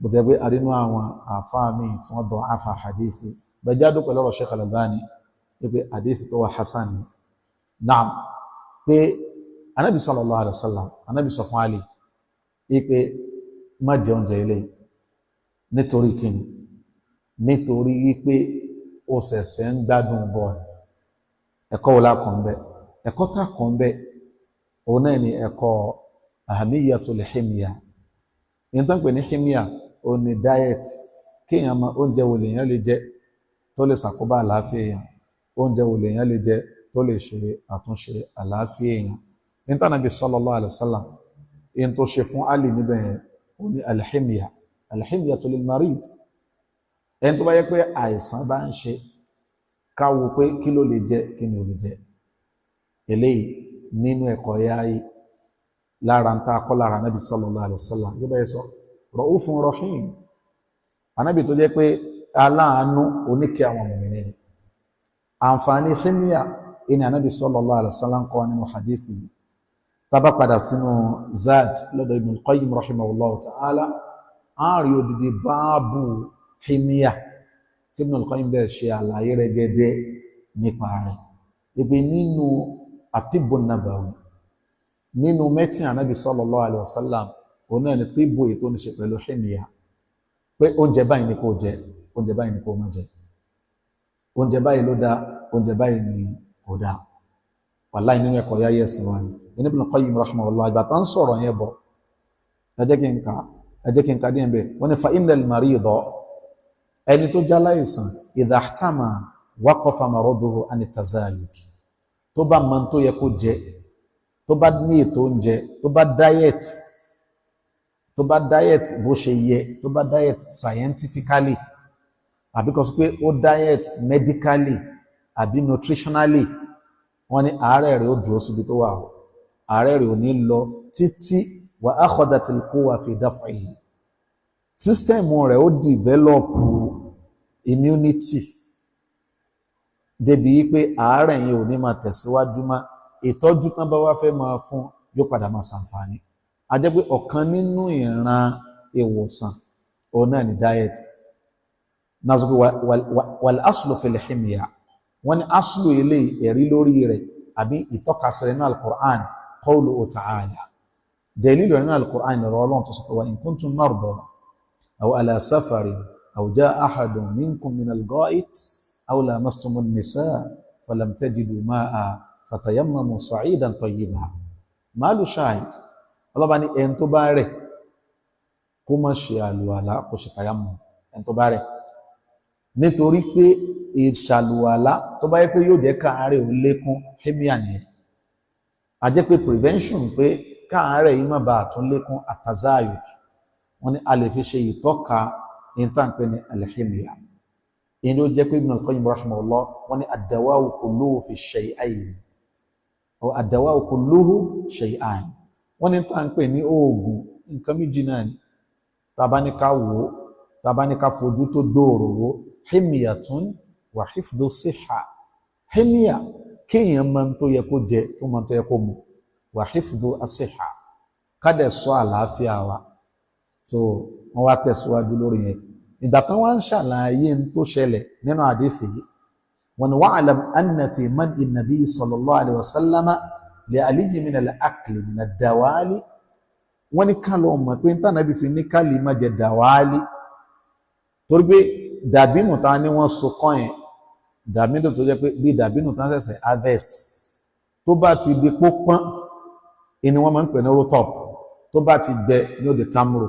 Bó ti yẹ pé àrínú àwọn àfáà míì tí wọ́n dọ̀ àfà hadisi bẹ̀jáde pẹ̀lú ọ̀rọ̀ Sheikh Al-Albani pé hadisi tó wà hasan ni. Naam, pé anabi sallallahu alaihi wasallam, anabi sọ fún Ali pé má jẹ oúnjẹ ilé. Nítorí kíni? Nítorí wípé ó ṣẹ̀ṣẹ̀ ń gbádùn bọ̀. Ẹ̀kọ́ wo la kọ́ ń bẹ? Ẹ̀kọ́ tá kọ́ ń bẹ, òun náà ni ẹ̀kọ́ ahamiyatul himya. Ìyẹn tó ń pè ní himya, òun ni diet. Kéèyàn mọ oúnjẹ wo lèèyàn lè jẹ tó lè ṣàkóbá àlàáfíà èèyàn, oúnjẹ wo lèèyàn lè jẹ tó lè ṣe àtúnṣe àlàáfíà èèyàn. Ní tànàbí sallallahu alaihi wasallam, ìyẹn tó ṣe fún Ali níbẹ̀ yẹn, òun ni alhimya, alhimyatu lil marid. Ẹni tó bá yẹ pé àìsàn bá ń ṣe, ká wo pé kí ló lè jẹ, kí ni ò lè jẹ. Eléyìí nínú ẹ̀kọ́ yáyí lára ń tá a kọ́ lára anábì sallallahu alaihi wasallam. Yóò bá yẹ sọ ra'ufun rahim, anábì tó jẹ́ pé aláàánú, oníkẹ́ àwọn mùmínì ni. Àǹfààní himya ìní anábì sallallahu alaihi wasallam ń kọ́ nínú hadith yìí. Tá bá padà sínú Zad lọ́dọ̀ Ibn al-Qayyim rahimahullahu ta'ala, á rí odidi báàbù himya tí Ibn al-Qayyim bẹ́ẹ̀ ṣe àlàyé rẹ̀ gẹ́gẹ́ nípa rẹ̀, ìpè nínú àtibbu nabawi, nínú mẹ́tìn ànábì sallallahu alaihi wasallam, òun náà ni tíbù èyí tó ní ṣe pẹ̀lú himya, pé oúnjẹ báyìí ni kò jẹ, oúnjẹ báyìí ni kò má jẹ, oúnjẹ báyìí ló dáa, oúnjẹ báyìí ni kò dáa. Wàláì, nínú ẹ̀kọ́ yáyẹ ẹ̀sìn wa ni. Ibn Qayyim rahimahullah, ìgbà tá ń sọ̀rọ̀ yẹn bọ̀, ẹ jẹ́ kí n ka díẹ̀ bẹ́ẹ̀. Wọ́n ní fa innal marida, ẹni tó já láìsàn, idha ihtama waqafa maraduhu ani tazayud. Tó bá mọ tó yẹ kó jẹ, tó bá ní ètò oúnjẹ, tó bá diet bó ṣe yẹ, tó bá diet scientifically, àbí kó sọ pé ó diet medically àbí nutritionally, wọ́n ní àárẹ̀ rẹ̀ ó dúró síbi tó wà o, àárẹ̀ rẹ̀ ò ní lọ títí. Wa akhadatil quwwa fi daf'ihi, system rẹ̀ ó develop immunity débi wípé àárẹ̀ yẹn ò ní máa tẹ̀síwájú mọ́. Ìtọ́jú tán bá wá fẹ́ máa fún yóò padà máa ṣàǹfààní. A jẹ́ pé ọ̀kan nínú ìran ìwòsàn, òun náà ni diet náà. Sọ pé wal aslu fil himya, wọ́n ní aslu ilé ẹ̀rí lórí rẹ̀ àbí ìtọ́kasí rẹ̀ ní al-Qur'an, qawluhu ta'ala, dalilu rẹ̀ ní al-Qur'an, ọ̀rọ̀ Ọlọ́run tó sọ pé wa in kuntum marda aw ala safarin aw jaa ahadun minkum min al-gha'it aw lamastumun nisaa falam tajidu ma'a fatayammamu sa'idan tayyiba. Máàlù shahid, ọlọ́ba ní ẹni tó bá rẹ̀ kó má ṣe àlùwàlá, kó ṣe tayammum. Ẹni tó bá rẹ̀, nítorí pé ìṣàlùwàlá, tó bá yẹ pé yóò jẹ́ káàárẹ̀ ò lékún, hemia nìyẹn. A jẹ́ pé prevention, pé káàárẹ̀ yìí má bàa tún lékún, àtàzáyò, wọ́n ní a lè fi ṣe ìtọ́ka ní tá à ń pè ní alhemia. Ìní ó jẹ́ pé Ibn al-Qayyim rahimahullah, wọ́n ní ad-dawa'u kulluhu fi shay'ayn aw ad-dawa'u kulluhu shay'an. Wọ́n ní tá à ń pè ní oògùn, nǹkan méjì náà ni. Tá bá ní ká wò ó, tá bá ní ká fojú tó gbòòrò wò, himyatun wa hifdhu siha. Himya, kéèyàn máa ń tó yẹ kó jẹ, tó máa ń tó yẹ kó mu, wa hifdhu asiha, ká dẹ̀ sọ àlàáfíà wa. So wọ́n wá tẹ̀síwájú lórí yẹn. Ìgbà kan wá ń ṣàlàyé ń tó ṣẹlẹ̀ nínú àdìsí yìí, wọ́n ní wa'lam anna fi man'i nabi sallallahu alayhi wa sallama li aliyi min al-akli min ad-dawali. Wọ́n ní ká lọ mọ̀ pé ntànàbí fi ní ká lè má jẹ dàwálì, torí pé dàbínù ta ni wọ́n so kọ́ yẹn, dàbínù tó jẹ́ pé bí dàbínù tá ṣẹ̀ṣẹ̀ harvest, tó bá ti di pópọ́n ìní wọ́n máa ń pè ní rotop, tó bá ti gbẹ ní ó di tamro.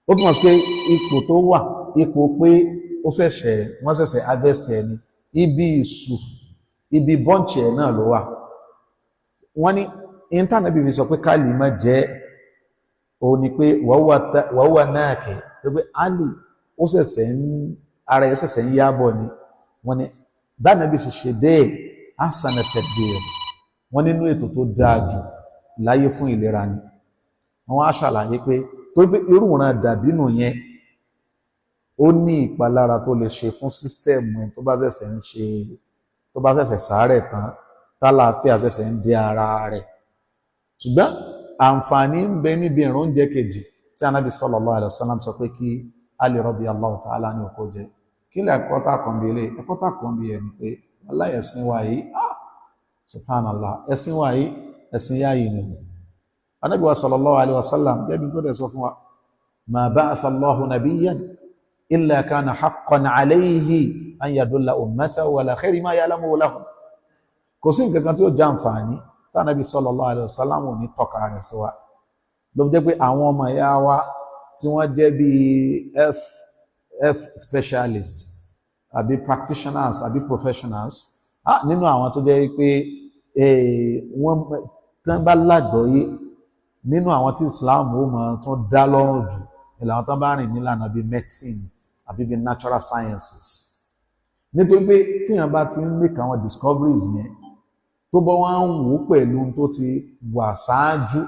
Ó túmọ̀ sí pé ipò tó wà, ipò pé ó ṣẹ̀ṣẹ̀, wọ́n ṣẹ̀ṣẹ̀ harvest ẹ̀ ni, ibi ìṣù, ibi bunch ẹ̀ náà ló wà. Wọ́n ní ìntànàbí fi sọ pé ká lè má jẹ́, òun ni pé wàhùwà náà kẹ̀ tó pé Ali ó ṣẹ̀ṣẹ̀ ń, ara ẹ̀ ṣẹ̀ṣẹ̀ ń yábọ̀ ni. Wọ́n ní bánàbí ṣe ṣe bẹ́ẹ̀, ahsana tadbir, wọ́n nínú ètò tó dáa jù láyé fún ìlera ni. Wọ́n á ṣàlàyé pé torí pé irú ìran dàbínù yẹn, ó ní ìpalára tó lè ṣe fún system ẹ̀ tó bá ṣẹ̀ṣẹ̀ ń ṣe, tó bá ṣẹ̀ṣẹ̀ sàárẹ̀ tán, tálàáfíà ṣẹ̀ṣẹ̀ ń dé ara rẹ̀. Ṣùgbọ́n àǹfààní ń bẹ níbi ìran oúnjẹ kejì. tí anábì sallallahu alaihi wasallam sọ pé kí Ali radiyallahu ta'ala ní òkó jẹ. Kí lè ẹ̀kọ́ tá kan bí ilé ẹ̀kọ́ tá kan bí ẹni pé wallahi ẹ̀sìn wa yìí, ah subhanallah, ẹ̀sìn wa yìí ẹ̀sìn yá yìí ni. Anábì wa sallallahu alaihi wasallam gẹ́bí tó dẹ̀ sọ fún wa, ma ba'atha Allahu nabiyyan illa kana haqqan alayhi an yadulla ummatahu ala khayri ma ya'lamuhu lahum. Kò sí nǹkan kan tí ó jẹ́ àǹfààní tánàbí sallallahu alaihi wasallam ní tọ́ka rẹ̀ sí wa. Ló fi jẹ́ pé àwọn ọmọ ìyá wa tí wọ́n jẹ́ bí health specialist àbí practitioners àbí professionals, nínú àwọn tó jẹ́ pé wọ́n tán bá lágbọ́yé nínú àwọn tí Islam ó máa tún dá lọ́rùn jù ìlànà tán bá rìn nílànà bíi medicine àbí bíi natural sciences. Nítorí pé tíyàn bá ti ń make àwọn discoveries yẹn, tó bọ́ wá ń wò pẹ̀lú tó ti wà ṣáájú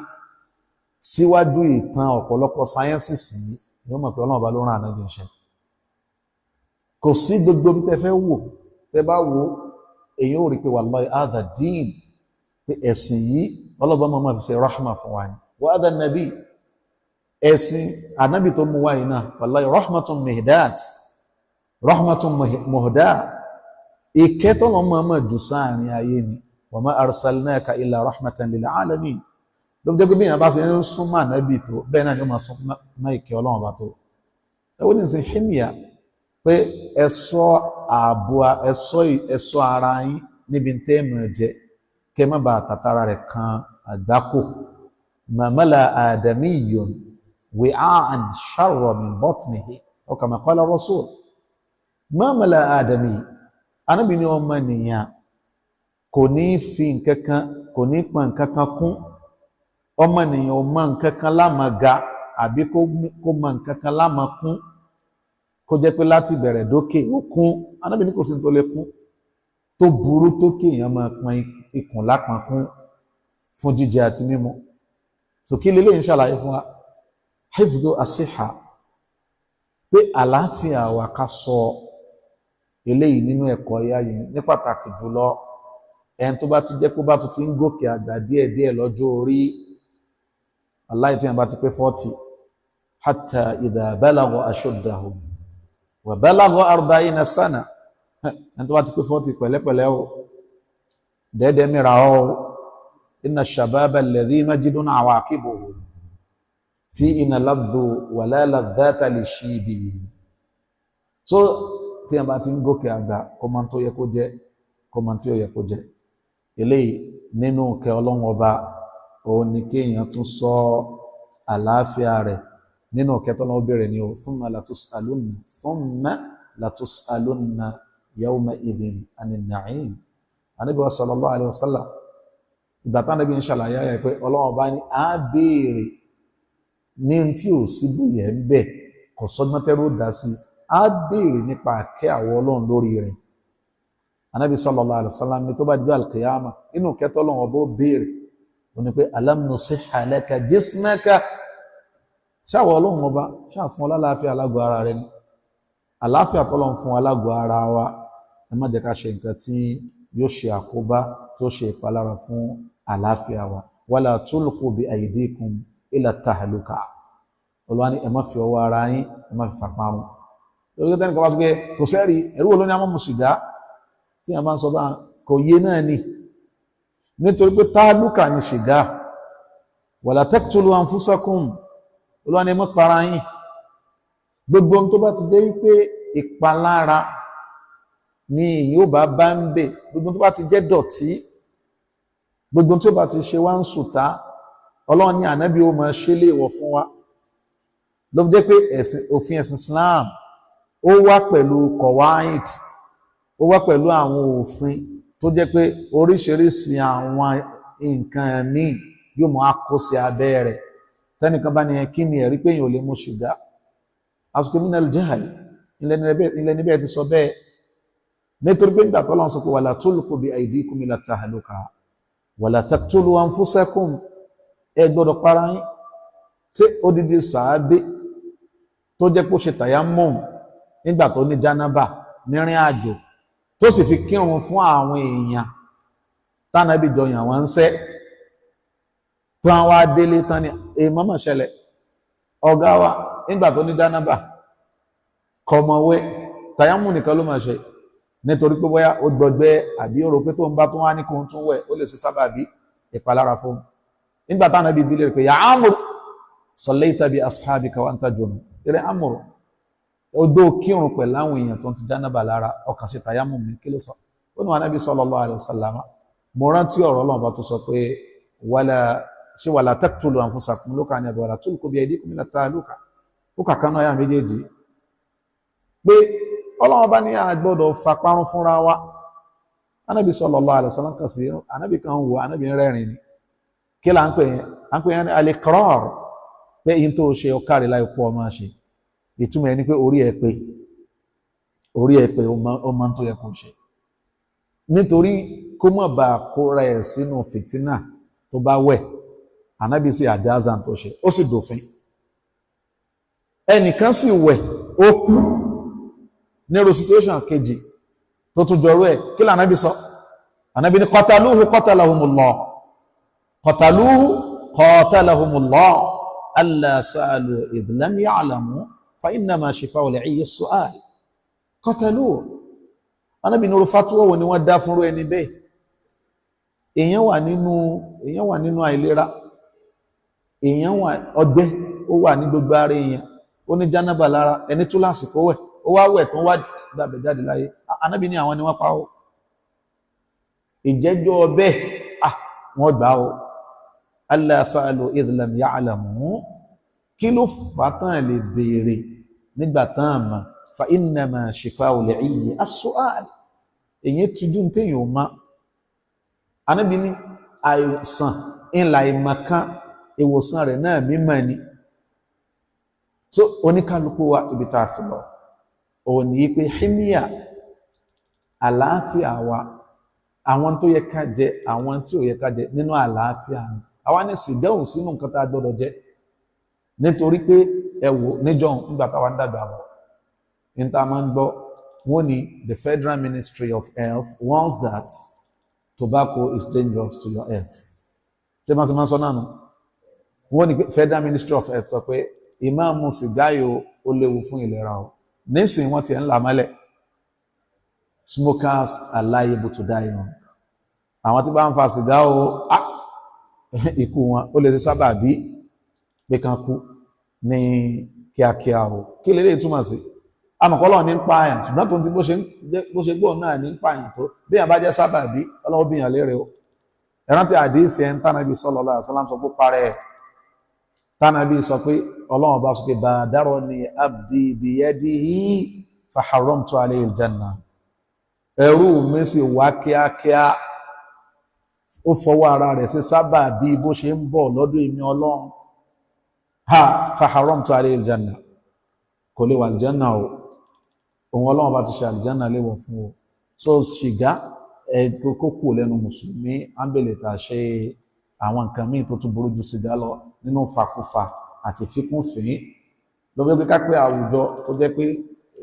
síwájú ìtàn ọ̀pọ̀lọpọ̀ sciences yìí, ni ó mọ̀ pé Ọlọ́run bá ló rán ànábì iṣẹ́. Kò sí gbogbo bí tẹ́ fẹ́ wò, tẹ́ bá wò, èyí ò rí pé wallahi hadha din, pé ẹ̀sìn yìí ọlọ́ba máa fi ṣe rahma fún wa ni. Wa hadha nabi, ẹ̀sìn ànábì tó mú wáyé náà, wallahi rahmatun mihdat, rahmatun muhda, ìkẹ́ tọ́lọ́ máa jù sáàrin ayé ni. Wa ma arsalnaka illa rahmatan lil alamin. Ló fi jẹ́ pé bí èèyàn bá ṣe ń súnmọ́ ànábì tó, bẹ́ẹ̀ náà ni ó máa súnmọ́ ìkẹ́ Ọlọ́run bá tó. Ẹ wọ́n ní sin himya pé ẹ ṣọ́ ààbò, ẹ ṣọ́ ara yín níbi tẹ́ ẹ máa jẹ, kẹ́ má bàa tàtàrà rẹ̀ kan àgbákò. Ma mala adamiyyun wi'a'an sharra min batnihi aw kama qala rasul. Ma mala adami, anábì ní ọmọ nìyàn kò ní fi nǹkan kan, kò ní pa nǹkan kan kún. Ọmọnìyàn ò mọ nǹkan kan lámàga àbí kó mọ nǹkan kan lámàkún, kó jẹ́ pé láti bẹ̀rẹ̀ dókè ó kún. Anábì ní kò sí tó lè kún tó burú tó kéèyàn máa pọn ikùn lápọn kún fún jíjẹ àti mímu. So kí lélẹ́yìn ṣàlàyé fún wa? Hifdhu asiha, pé àlàáfíà wa ká sọ eléyìí nínú ẹ̀kọ́ ẹ̀yà yìí ní pàtàkì jùlọ ẹni tó bá ti jẹ́ kó bá tún ti ń gòkè àgbà díẹ̀díẹ̀ lọ́jọ́ orí aláì tí wọ́n bá ti pé 40, hatta idha balagha ashuddahu wa balagha arba'ina sana, ẹni tó bá ti pé 40 pẹ̀lẹ́pẹ̀lẹ́ o, dẹ́ẹ̀dẹ́ mìíràn o, inna shababa alladhi majidun awaqibuhu fi inna ladhu wala ladhata lishibi. So tí wọ́n bá ti ń gòkè àgbà, kó máa tó yẹ kó jẹ, kó máa tí ó yẹ kó jẹ. Eléyìí nínú kẹ Ọlọ́run ọba, òun ni kéèyàn tún sọ àlàáfíà rẹ̀ nínú kẹ tọ́lọ́run bẹ̀rẹ̀ ni o. Thumma latus'alunna, thumma latus'alunna yawma idhin anin na'im. Ànábì wa sallallahu alaihi wasallam, ìgbà tánábì ń ṣàlàyé ayẹ pé Ọlọ́run ọba ní á béèrè ní tí ò sí bóyá ń bẹ̀, kò sọ́gbọ́n tẹ́rù dá sí, á béèrè nípa àkẹ́ àwọ Ọlọ́run lórí rẹ̀. Ànábì sallallahu alaihi wasallam ní tó bá jẹ́ alkiyama, inú kẹtọ́ Ọlọ́run ọba ó béèrè ó ní pé alam nusihha laka jismaka, ṣáwọ Ọlọ́run ọba ṣáà fún ọ lálàáfíà alágọ̀ ara rẹ ni. Àlàáfíà tọ́lọ́run fún alágọ̀ ara wa, ẹ má jẹ́ ká ṣe nǹkan tí yóò ṣe àkóbá, tí ó ṣe ìpalára fún àlàáfíà wa. Wala tulqu bi aydikum ila tahluka, Olúwa ní ẹ má fi ọwọ́ ara yín, ẹ má fi fàparun. Lórí tẹ́nì kan bá sọ pé kò sẹ́rí ẹ̀rú wo ló ní àmọ́ mu sìgá, tí a bá ń sọ bá kò yé náà ni, nítorí pé tálùkà ni sìgá. Wala taqtulu anfusakum, Olúwa ní ẹ má para yín. Gbogbo ohun tó bá ti jẹ́ wípé ìpalára ni èyí ó bá bá ń bẹ̀, gbogbo tó bá ti jẹ́ dọ̀tí, gbogbo tó bá ti ṣe wá ń sùtá, Ọlọ́run ní ànábì ó máa ṣe léèwọ̀ fún wa. Ló fi jẹ́ pé òfin ẹ̀sìn Islam ó wá pẹ̀lú kọ̀wáìd, ó wá pẹ̀lú àwọn òfin tó jẹ́ pé oríṣiríṣi àwọn nǹkan míì yóò mọ akó sí abẹ́ rẹ̀. Tẹ́nìkan bá ní ẹ kí ni ẹ̀rí pé èèyàn ò lè mu ṣìgá, àsìkò minal jahl ilẹ̀ níbẹ̀ ti sọ bẹ́ẹ̀, nítorí pé nígbà tọ́lọ́run sọ pé wala tulqu bi aydikum ila tahluka wala taqtulu anfusakum, ẹ gbọ́dọ̀ para yín. Ṣé odidi sàábé tó jẹ́ pé ó ṣe tayammum nígbà tó ní jánábà nírìn àjò, tó sì fi kírun fún àwọn èèyàn tánàbí jọyàn wọn ń sẹ́, tó àwọn adélé tán ni èèmọ́ mọ̀ ṣẹlẹ̀, Ọ̀gá wa nígbà tó ní jánábà kọmọwé, tàyámù nìkan ló máa ṣe, nítorí pé bóyá ó gbọgbẹ́ àbí ó rò pé tó ń bá tó wá ní kóhun tún wẹ̀, ó lè ṣe sábàbí ìpalára fún un. Nígbà táwọn ẹbí bílẹ̀ pé ya Amr, sallaita bi ashabika wa anta junub, eré Amr, odó kírun pẹ̀lú àwọn èèyàn tó ń ti jánábà lára, ọkàn sí tàyámù mi, kí ló sọ? Ó ní wọn Ànábì sallallahu alaihi wasallam, mo rántí ọ̀rọ̀ Ọlọ́run bá tó sọ pé wala ṣé wala taqtulu anfusakum ló kà ní àbí wala tulqu bi aydikum ila tahluka, ó kà kánú àyà méjèèjì pé Ọlọ́run bá ní a gbọ́dọ̀ fapárun fúnra wa. Ànábì sallallahu alaihi wasallam kàn sí Ànábì kan wò, Ànábì ń rẹ́rìn ni. Kí là ń pè yẹn? À ń pè yẹn ní al-iqrar, pé yín tó ṣe ọkàrí láì kú ọmọ ṣe. Ìtumọ̀ ẹni pé orí ẹ pé, orí ẹ pé, ó máa ń tó yẹ kó ṣe, nítorí kó mọ̀ bá kóra ẹ̀ sínú fìtínà tó bá wẹ̀. Ànábì sí àjáza tó ṣe, ó sì dòfin. Ẹnìkan sì wẹ̀, ó kú nírú situation kejì tó tún jọrú ẹ̀. Kí lànábì sọ? Ànábì ní qataluhu qatalahumullah, qataluhu qatalahumullah, alla sa'alu idh lam ya'lamu fa innama shifa'ul 'ayyi as-su'al. Qataluhu. Ànábì ní fatuwa wo ni wọ́n dá fúnrú ẹni bẹ́ẹ̀? Èèyàn wà nínú àìlera, èèyàn wà ọgbẹ́, ó wà ní gbogbo ara èèyàn, ó ní jánábà lára, ẹni tó lásìkò wẹ̀, ó wá wẹ̀ tó wá gbàbẹ̀ jáde láyé. Ànábì ní àwọn ni wọ́n pa ó. Ìjẹ́jọ́ bẹ́ẹ̀, ah, wọ́n gbà ó. Alla sa'alu idh lam ya'lamu, kí ló fà tán lè béèrè nígbà tán àmà? Fa innama shifa'ul 'ayyi as-su'al. Èyí tujú téèyàn ò má. Ànábì ní àìsàn ńlá ìmọ̀kan, ìwòsàn rẹ̀ náà mímọ̀ ni. So oníkálukú wa, ibi tá a ti lọ òun ní pé himiya àlàáfíà wa, àwọn tó yẹ ká jẹ, àwọn tí ò yẹ ká jẹ nínú àlàáfíà ni. Àwa ní sìgá ò sínú nǹkan tá a gbọ́dọ̀ jẹ, nítorí pé ẹ wò níjọ́ nígbà táwa ń dàgbà bọ̀ ní tá a máa ń gbọ́, wọ́n ní the Federal Ministry of Health warns that tobacco is dangerous to your health. Ṣé máa ti máa ń sọ náà nù? Wọ́n ní Federal Ministry of Health sọ pé ìmáàmù sìgá yìí ó léwu fún ìlera o. Nísìnyí wọ́n ti ń là mọ́lẹ̀, smokers are liable to die young. Àwọn tí bá ń fa sìgá o, ah, ikú wọn ó lè ṣe sábà bí pé kan kú ní kíákíá o. Kí lè lè túmọ̀ sí? Amọ̀kọ́lọ́ ní ń pààyàn, ṣùgbọ́n tó ń ti bó ṣe gbóhùn náà ní ń pààyàn tó bí yàn bá jẹ́ sábà bí, Ọlọ́wọ́ bí yàn lérè o. Ẹ̀rántí àdíìsì ẹ̀ ń tánàbí sallallahu alaihi wasallam sọ pé parẹ́ ẹ̀, tánàbí sọ pé Ọlọ́run bá sọ pé badarani abdi biyadihi fa haramtu alayhi aljanna, ẹrú mi sì wá kíákíá, ó fọwọ́ ara rẹ̀ sí sábà bí bó ṣe ń bọ̀ lọ́dún èmi Ọlọ́run, ha, fa haramtu alayhi aljanna, kò lè wà aljanna o. Òun Ọlọ́run bá ti ṣe aljanna léwọ̀ fún o. So ṣìgá ẹ kó kù lẹ́nu mùsùlùmí, ámbèlè tà ṣe àwọn nǹkan míì tó tún burú ju sìgá lọ nínú fàkúfà àti fíkúnfín. Ló fi pé ká pé àwùjọ tó jẹ́ pé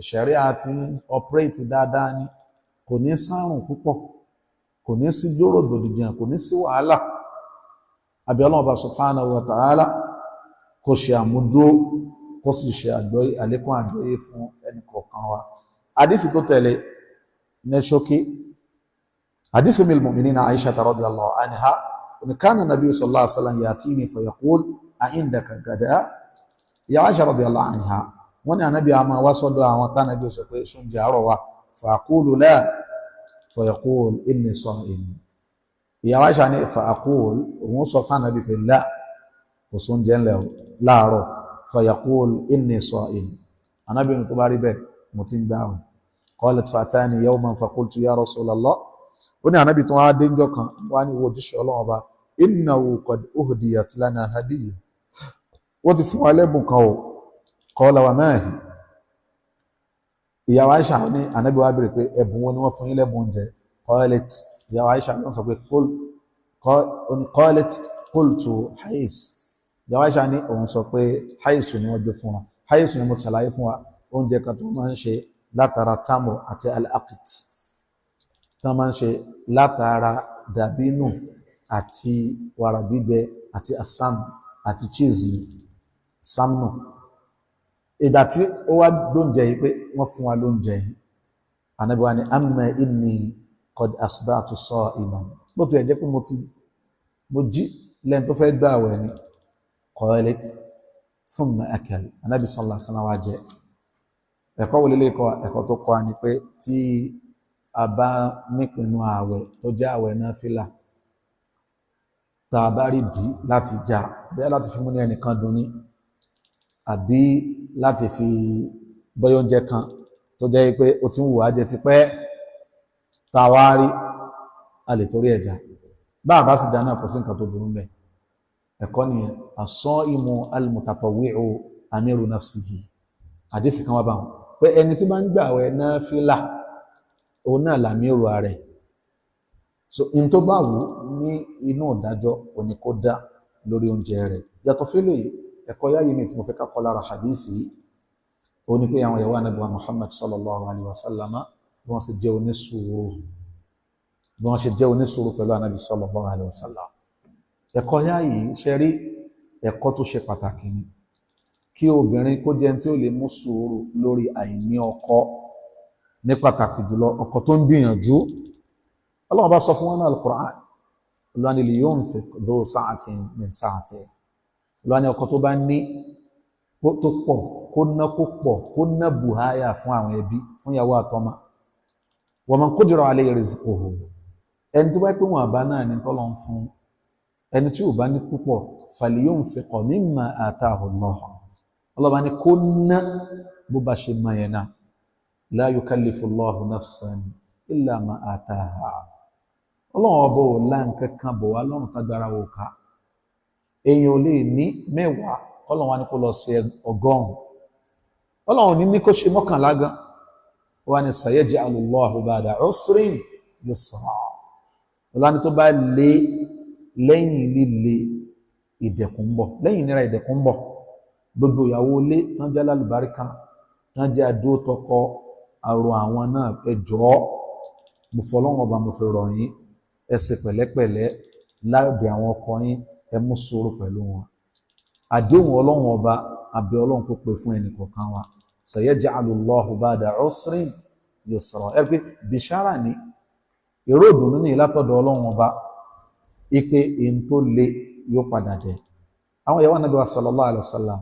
ṣẹ̀ríà ti ń operate dáadáa ni, kò ní sárùn púpọ̀, kò ní sí jórògbòdìyàn, kò ní sí wàhálà. Àbí Ọlọ́run bá subhanahu wa ta'ala kó ṣe àmúdúró, kó sì ṣe àgbọ́yé, àlékún àgbọ́yé fún ẹnì kọ̀ọ̀kan wa. Àdìsí tó tẹ̀lé ní ṣókí, àdìsí ummil mu'minina Aisha radiyallahu anha, kana nabi sallallahu alaihi wasallam yatini fayaqul a'indaka gada. Ya Aisha radiyallahu anha, wọ́n ní ànábì a máa wá sọ́dọ̀ àwọn, tánàbí sọ pé ṣóúnjẹ àárọ̀ wa? Faqulu la, fayaqul inni sa'im. Ìyàwó Aisha ní faqul, òun sọ fún ànábì pé la, kò sóúnjẹ ńlẹ̀ láàárọ̀. Fayaqul inni sa'im. Ànábì ní tó bá rí bẹ́ẹ̀, mo ti ń gbààwẹ̀. Qalat fatani yawman faqultu ya Rasulallah, ó ní ànábì tó wá dé ńjọ́ kan wá ní ìwọ òjíṣẹ́ Ọlọ́run ọba, innahu qad uhdiyat lana hadiyya, wọ́n ti fún wa lẹ́bùn kan o. Qala wa ma hi? Ìyàwó Aisha ní ànábì wa béèrè pé ẹ̀bùn wo ni wọ́n fún yín lẹ́bùn oúnjẹ? Qalat, ìyàwó Aisha ló ń sọ pé qalat qultu hais. Ìyàwó Aisha ní òun sọ pé haisu ni wọ́n gbé fún wa. Haisu ni mo ṣàlàyé fún wa, oúnjẹ kan tí wọ́n máa ń ṣe látara tamur àti al-aqit, tí wọ́n máa ń ṣe látara dàbínù àti wàrà gbígbẹ àti asam àti cheese. Samnu. Ìgbà tí ó wá gbóúnjẹ yìí pé wọ́n fún wa lóúnjẹ yìí, Ànábì wa ní amma inni qad asbahtu sa'iman, bó ti ẹ̀ jẹ́ pé mo jí lẹ́yìn tó fẹ́ gbà àwẹ̀ ni. Qalat thumma akal. Ànábì sallallahu alaihi wasallam wá jẹ. Ẹ̀kọ́ wo lélẹ́ kọ́? Ẹ̀kọ́ tó kọ́ ni pé tí a bá nípinnu ààwẹ̀ tó jẹ́ ààwẹ̀ náfìlà, tá a bá rí dì láti já, bẹ́ẹ̀ láti fi mú ní ẹnìkan dùn ní, àbí láti fi bọ́yọ́ oúnjẹ kan tó jẹ́ pé o ti ń wù á jẹ tipẹ́, tá a wá rí, a lè torí ẹ̀já. Bá a bá sì dáná, kò sí nǹkan tó burú mbẹ̀. Ẹ̀kọ́ nìyẹn. As-saimu al-mutatawwi'u amiru nafsihi. Àdéhìí kan wá bá wọn pé ẹni tí bá ń gbààwẹ̀ náfìlà, òun náà làmì èrò ààrẹ. So in tó bá wù ní inú ìdájọ́ òní kó dá lórí oúnjẹ rẹ̀. Yàtọ̀ fílẹ̀, ẹ̀kọ́ yáyí mi tí mo fẹ́ ká kọ́ lára hadith yìí, ó ní pé àwọn ìyàwó Ànábì wa Muhammad sallallahu alayhi wa sallam, bí wọ́n ṣe jẹ́ onísùúrù, bí wọ́n ṣe jẹ́ onísùúrù pẹ̀lú Ànábì sallallahu alayhi wa sallam. Ẹ̀kọ́ yáyí ṣe rí, ẹ̀kọ́ tó ṣe pàtàkì ni kí obìnrin kó jẹ́ tí ó lè mú sùúrù lórí àìní ọkọ, ní pàtàkì jùlọ ọkọ tó ń gbìyànjú. Ọlọ́run bá sọ fún wọn náà al-Qur'an, Olúwa ní liyunfiq dhu sa'atin min sa'atihi. Olúwa ní ọkọ tó bá ní tó pọ̀, kó ná kó pọ̀, kó ná bùháyà fún àwọn ẹbí, fún ìyàwó àtọmọ. Wa man qudira alayhi rizquhu, ẹni tó bá pé wọn àbá náà ní tọ́lọ́ ń fún, ẹni tí ò bá ní púpọ̀, falyunfiq mimma atahu Allah. Ọlọ́ba ní kó ná bó bá ṣe máa yẹn náà. La yukallifu Allahu nafsan illa ma ataha. Ọlọ́run ọba ò lá nǹkan kan bọ̀ wá lọ́rùn tágbára wò ká. Èèyàn ò lè ní 10 kọ́lọ́run wá ní kó lọ sí 100. Ọlọ́run ní kó ṣe 11 gan. Wá ní sayaj'alu Allahu ba'da usrin yusra. Ọlọ́run ní tó bá lé lẹ́yìn líle, ìdẹ̀kùn ń bọ̀, lẹ́yìn ìnira ìdẹ̀kùn ń bọ̀. Gbogbo ìyàwó ilé tán jẹ́ lálùbáríkà, tán jẹ́ adó tọkọ, àrò àwọn náà, ẹ jọ̀ọ́, mo fọlọ́run ọba mo fi rọ̀ yín, ẹ ṣe pẹ̀lẹ́pẹ̀lẹ́ lábẹ́ àwọn ọkọ yín, ẹ mú sùúrù pẹ̀lú wọn. Àdéhùn Ọlọ́run ọba, abẹ́ Ọlọ́run kó pé fún ẹnì kọ̀ọ̀kan wa. Sayaj'alu Allahu ba'da usrin yusra. Ẹ pé bìṣára ni, èrò ìdùnnú ní látọ̀dọ̀ Ọlọ́run ọba, ipe èyí tó le yóò padà dé. Àwọn ìyàwó Ànábì wa sallallahu alaihi wasallam,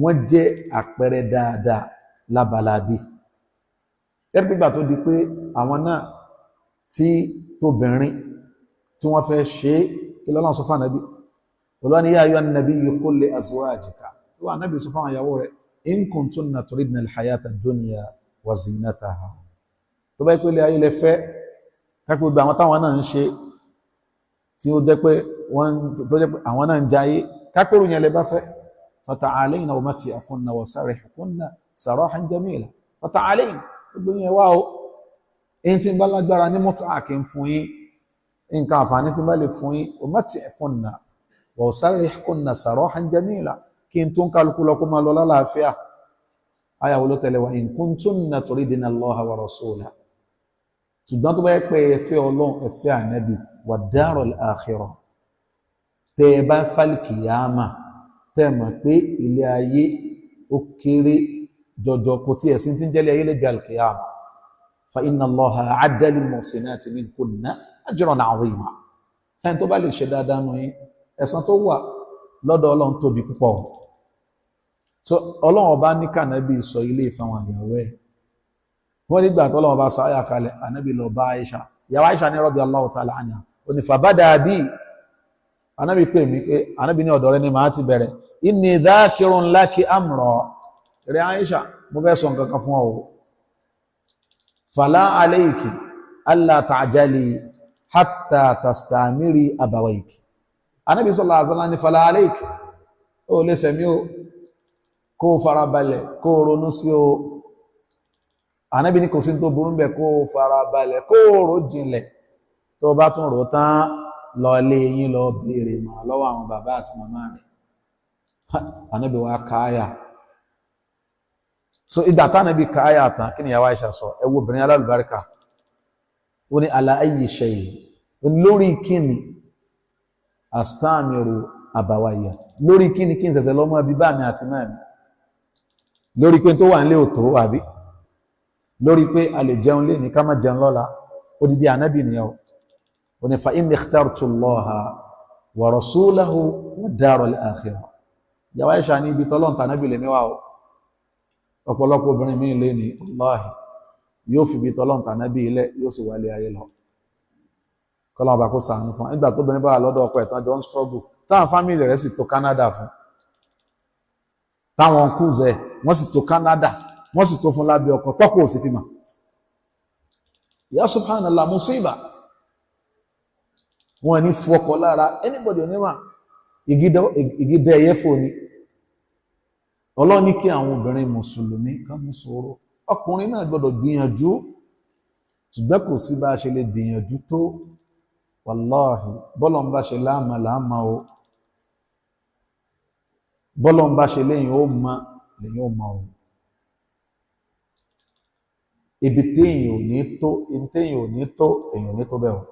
wọ́n jẹ́ àpẹẹrẹ dáadáa lábalábí. Ẹ̀rí gbígbà tó di pé àwọn náà tí tóbìnrin tí wọ́n fẹ́ ṣe é, kí lọ́lọ́run sọ fún Ànábì? Olúwa ní ya ayyuhan nabiyyu qul li azwajika. Wọ́n Ànábì sọ fún àwọn ìyàwó rẹ̀, in kuntunna turidna al-hayata ad-dunya wa zinataha. Tó bá pé ilé ayé lẹ fẹ́, kápẹ́ gbogbo àwọn táwọn náà ń ṣe, tí ó jẹ́ pé wọ́n tó jẹ́ pé àwọn náà ń jayé, kápẹ́rù yẹn lẹ bá fẹ́, fata'alayna umatti'kunna wa usarrihkunna sarahan jamila. Fata'alayna, gbogbo yẹn wá o, èyí tí ń bá lágbára ní mọ́tà kí n fún yín, nǹkan àǹfààní tí ń bá lè fún yín, umatti'kunna wa usarrihkunna sarahan jamila, kí n tó ń kálukú lọ kó máa lọ lálàáfíà. Ayàwó ló tẹ̀lé wa, in kuntunna turidna Allaha wa rasulahu. Ṣùgbọ́n tó bá yẹ pé ẹ fẹ́ Ọlọ́run, ẹ fẹ́ Ànábì, wa daral akhirah, tẹ́ ẹ bá fálì kìyàmà, tẹ́ ẹ mọ̀ pé ilé ayé ó kéré jọjọ, kò tí ẹ̀sìn tí ń jẹ́lé ayé lẹ́gbẹ̀ẹ́ alkìyàmà, fa inna Allaha a'adda lil muhsinati minkunna ajran 'azima. Ẹni tó bá lè ṣe dáadáa nù yín, ẹ̀san tó wà lọ́dọ̀ Ọlọ́run tóbi púpọ̀. So Ọlọ́run ọba ní kànábì sọ ilé ìfáwọn ìyàwó ẹ̀. Wọ́n nígbà tó Ọlọ́run bá sọ ayà kalẹ̀, ànábì lọ bá Aisha. Ìyàwó Aisha ní radiyallahu ta'ala anha, ó ní fàbádà bí ànábì pè mí pé ànábì ní ọ̀dọ̀ rẹ ni màá ti bẹ̀rẹ̀. Inni dhakirun laki amra. Rẹ Aisha, mo fẹ́ sọ nǹkan kan fún ọ. Fala alayki alla ta'jali hatta tastamiri abawayki. Ànábì sallallahu alaihi wasallam ní fala alayki, ó lè sẹ̀mí o, kó farabalẹ̀, kó ronú sí o. Ànábì ní kò sí tó burú bẹ̀, kó farabalẹ̀, kó rò jinlẹ̀. Tó bá tún rò tán, lọ lé yín, lọ béèrè mọ̀ lọ́wọ́ àwọn bàbá àti màmá rẹ̀. Ànábì wa káyà. So ìgbà tánàbí káyà tán, kí ni ìyàwó Aisha sọ? Ẹ wo obìnrin alálùbáríkà. Ó ní ala ayyi shay, lórí kíni, astamiru abawayya. Lórí kí ni kí n ṣẹ̀ṣẹ̀ lọ́mọ bí bá mi àti máa mi, lórí pé tó wà nílé òtó, àbí lórí pé a lè jẹun lé ní ká má jẹun lọ́la? Odidi ànábì nìyẹn o. Ó ní fa inni ikhtartu Allaha wa rasulahu wa daral akhirah. Ìyàwó Aisha ní ibi tọ́lọ́ǹtà ànábì lèmi wà o. Ọ̀pọ̀lọpọ̀ obìnrin mi lé ní, wallahi, yóò fi ibi tọ́lọ́ǹtà ànábì ilẹ̀, yóò sì wálé ayé lọ. Kọ́lá ọba kó sàánú fún. Nígbà tó obìnrin bá wà lọ́dọ̀ ọkọ ẹ̀tàn jọ ń struggle, táwọn family rẹ̀ sì tó Canada fún, táwọn uncles ẹ̀ wọ́n sì tó Canada, wọ́n sì tó fún lábẹ́ ọkọ, tọ́kọ̀ ò sì fi mà. Ya subhanallah, musiba. Wọn ní fọkọ lára anybody onímọ̀ ìgídẹ ẹyẹ fò ní. Ọlọ́run ní kí àwọn obìnrin mùsùlùmí kan mú sọ̀rọ̀. Ọkùnrin náà gbọ́dọ̀ gbìyànjú, ṣùgbọ́n kò sí bá a ṣe lè gbìyànjú tó, wàláhì, bọ́lọ̀ ń bá ṣe láàmà láàmà o, bọ́lọ̀ ń bá ṣe lẹ́yìn ó mọ lẹ́yìn ó mọ o. Ibi téèyàn ò ní tó, ibi téèyàn ò ní tó, èèyàn ò ní tó bẹ́ẹ̀ o.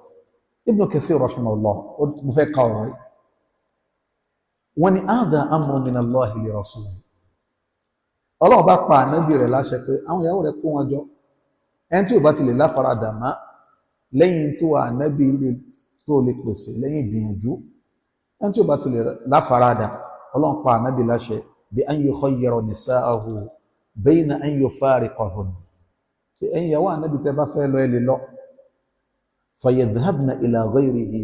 Ibn Kathir rahimahullah, mo fẹ́ ka ọ̀rọ̀ yìí. Wọ́n ní hadha amrun min Allahi li rasulihi. Ọlọ́run bá pa ànábì rẹ̀ láṣẹ pé àwọn ìyàwó rẹ̀, kó wọn jọ. Ẹni tí ò bá ti lè láfaradà má lẹ́yìn tí wà ànábì tó lè pèsè lẹ́yìn ìgbìyànjú, ẹni tí ò bá ti lè láfaradà, Ọlọ́run pa ànábì láṣẹ bí an yukhayyira nisa'ahu bayna an yufariqahun. Ẹ̀yin ìyàwó ànábì, tẹ́ bá fẹ́ lọ, ẹ lè lọ. Fayadhhabna ila ghayrihi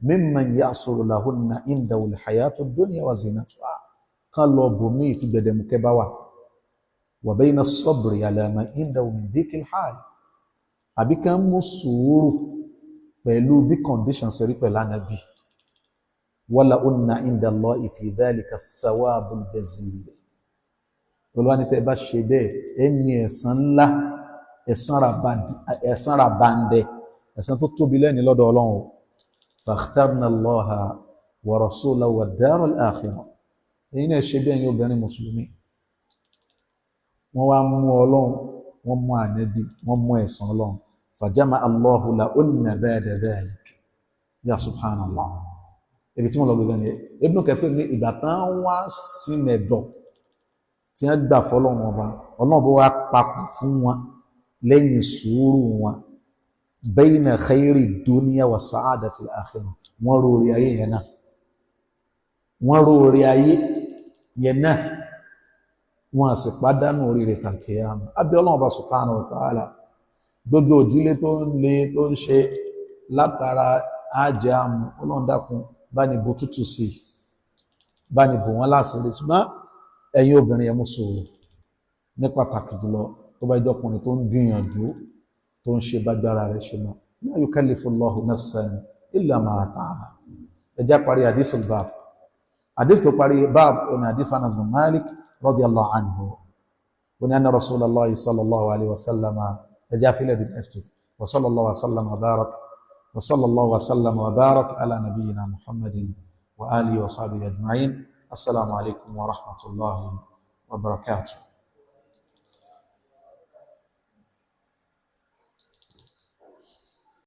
mimman ya'suru lahunna indahu al-hayatu ad-dunya wa zinatuha, ká lọ bòmí tí gbẹdẹmukẹ́ bá wà. Wa bayna as-sabri ala ma indahu min dhikil hal, àbí ká mú sùúrù pẹ̀lú bí condition ṣe rí pẹ̀lú ànábì. Walahunna inda Allahi fi dhalika thawabul jazil. Olúwa ní tẹ́ bá ṣe bẹ́ẹ̀, ẹ ní ẹ̀san ńlá, ẹ̀san ràbàǹdẹ̀, ẹ̀san tó tóbi lẹ́ni lọ́dọ̀ Ọlọ́run. Fakhtarna Allaha wa rasulahu wa dara al-akhirah. Èyí náà ṣe bẹ́ẹ̀ ní obìnrin mùsùlùmí. Wọ́n wá mú Ọlọ́run, wọ́n mú ànábì, wọ́n mú ẹ̀san Ọlọ́run. Fajama Allahu lahunna ba'da dhalik. Ya subhanallah, ibi tí wọ́n lọ gbogbo ni Ibn Kathir ní ìgbà tán wá sí mẹ́dọ̀ tí wọ́n gbà fọlọ́run ọba, Ọlọ́run bó wá papọ̀ fún wọn lẹ́yìn sùúrù wọn, bayna khayri dunya wa sa'adati al-akhirah. Wọ́n rò orí ayé yẹn náà, wọ́n rò orí ayé yẹn náà, wọ́n á sì pàdánù oríire tàkìyàmù. Abẹ́ Ọlọ́run ọba subhanahu wa ta'ala, gbogbo òdílé tó ń le, tó ń ṣe látara ájẹ àmù, Ọlọ́run dákun, bá ní bó tútù sí, bá ní bò wọ́n láṣìírí. Ṣùgbọ́n ẹ̀yin obìnrin, ẹ mú sùúrù ní pàtàkì jùlọ tó bá jọkùnrin tó ń gbìyànjú, tó ń ṣe bágbára rẹ̀ ṣe mọ́. La yukallifu Allahu nafsan illa ma ataha. Ẹ já parí hadithul bab. Hadith tó parí bab oní hadith Anas bin Malik radiyallahu anhu, oní anna Rasulullahi sallallahu alayhi wa sallam. Ẹ já fílẹ̀ di next week. Wa sallallahu wa sallam wa barak wa sallallahu wa sallam wa barak ala nabiyyina Muhammadin wa alihi wa sahbihi ajma'in. Assalamu alaikum wa rahmatullahi wa barakatuh.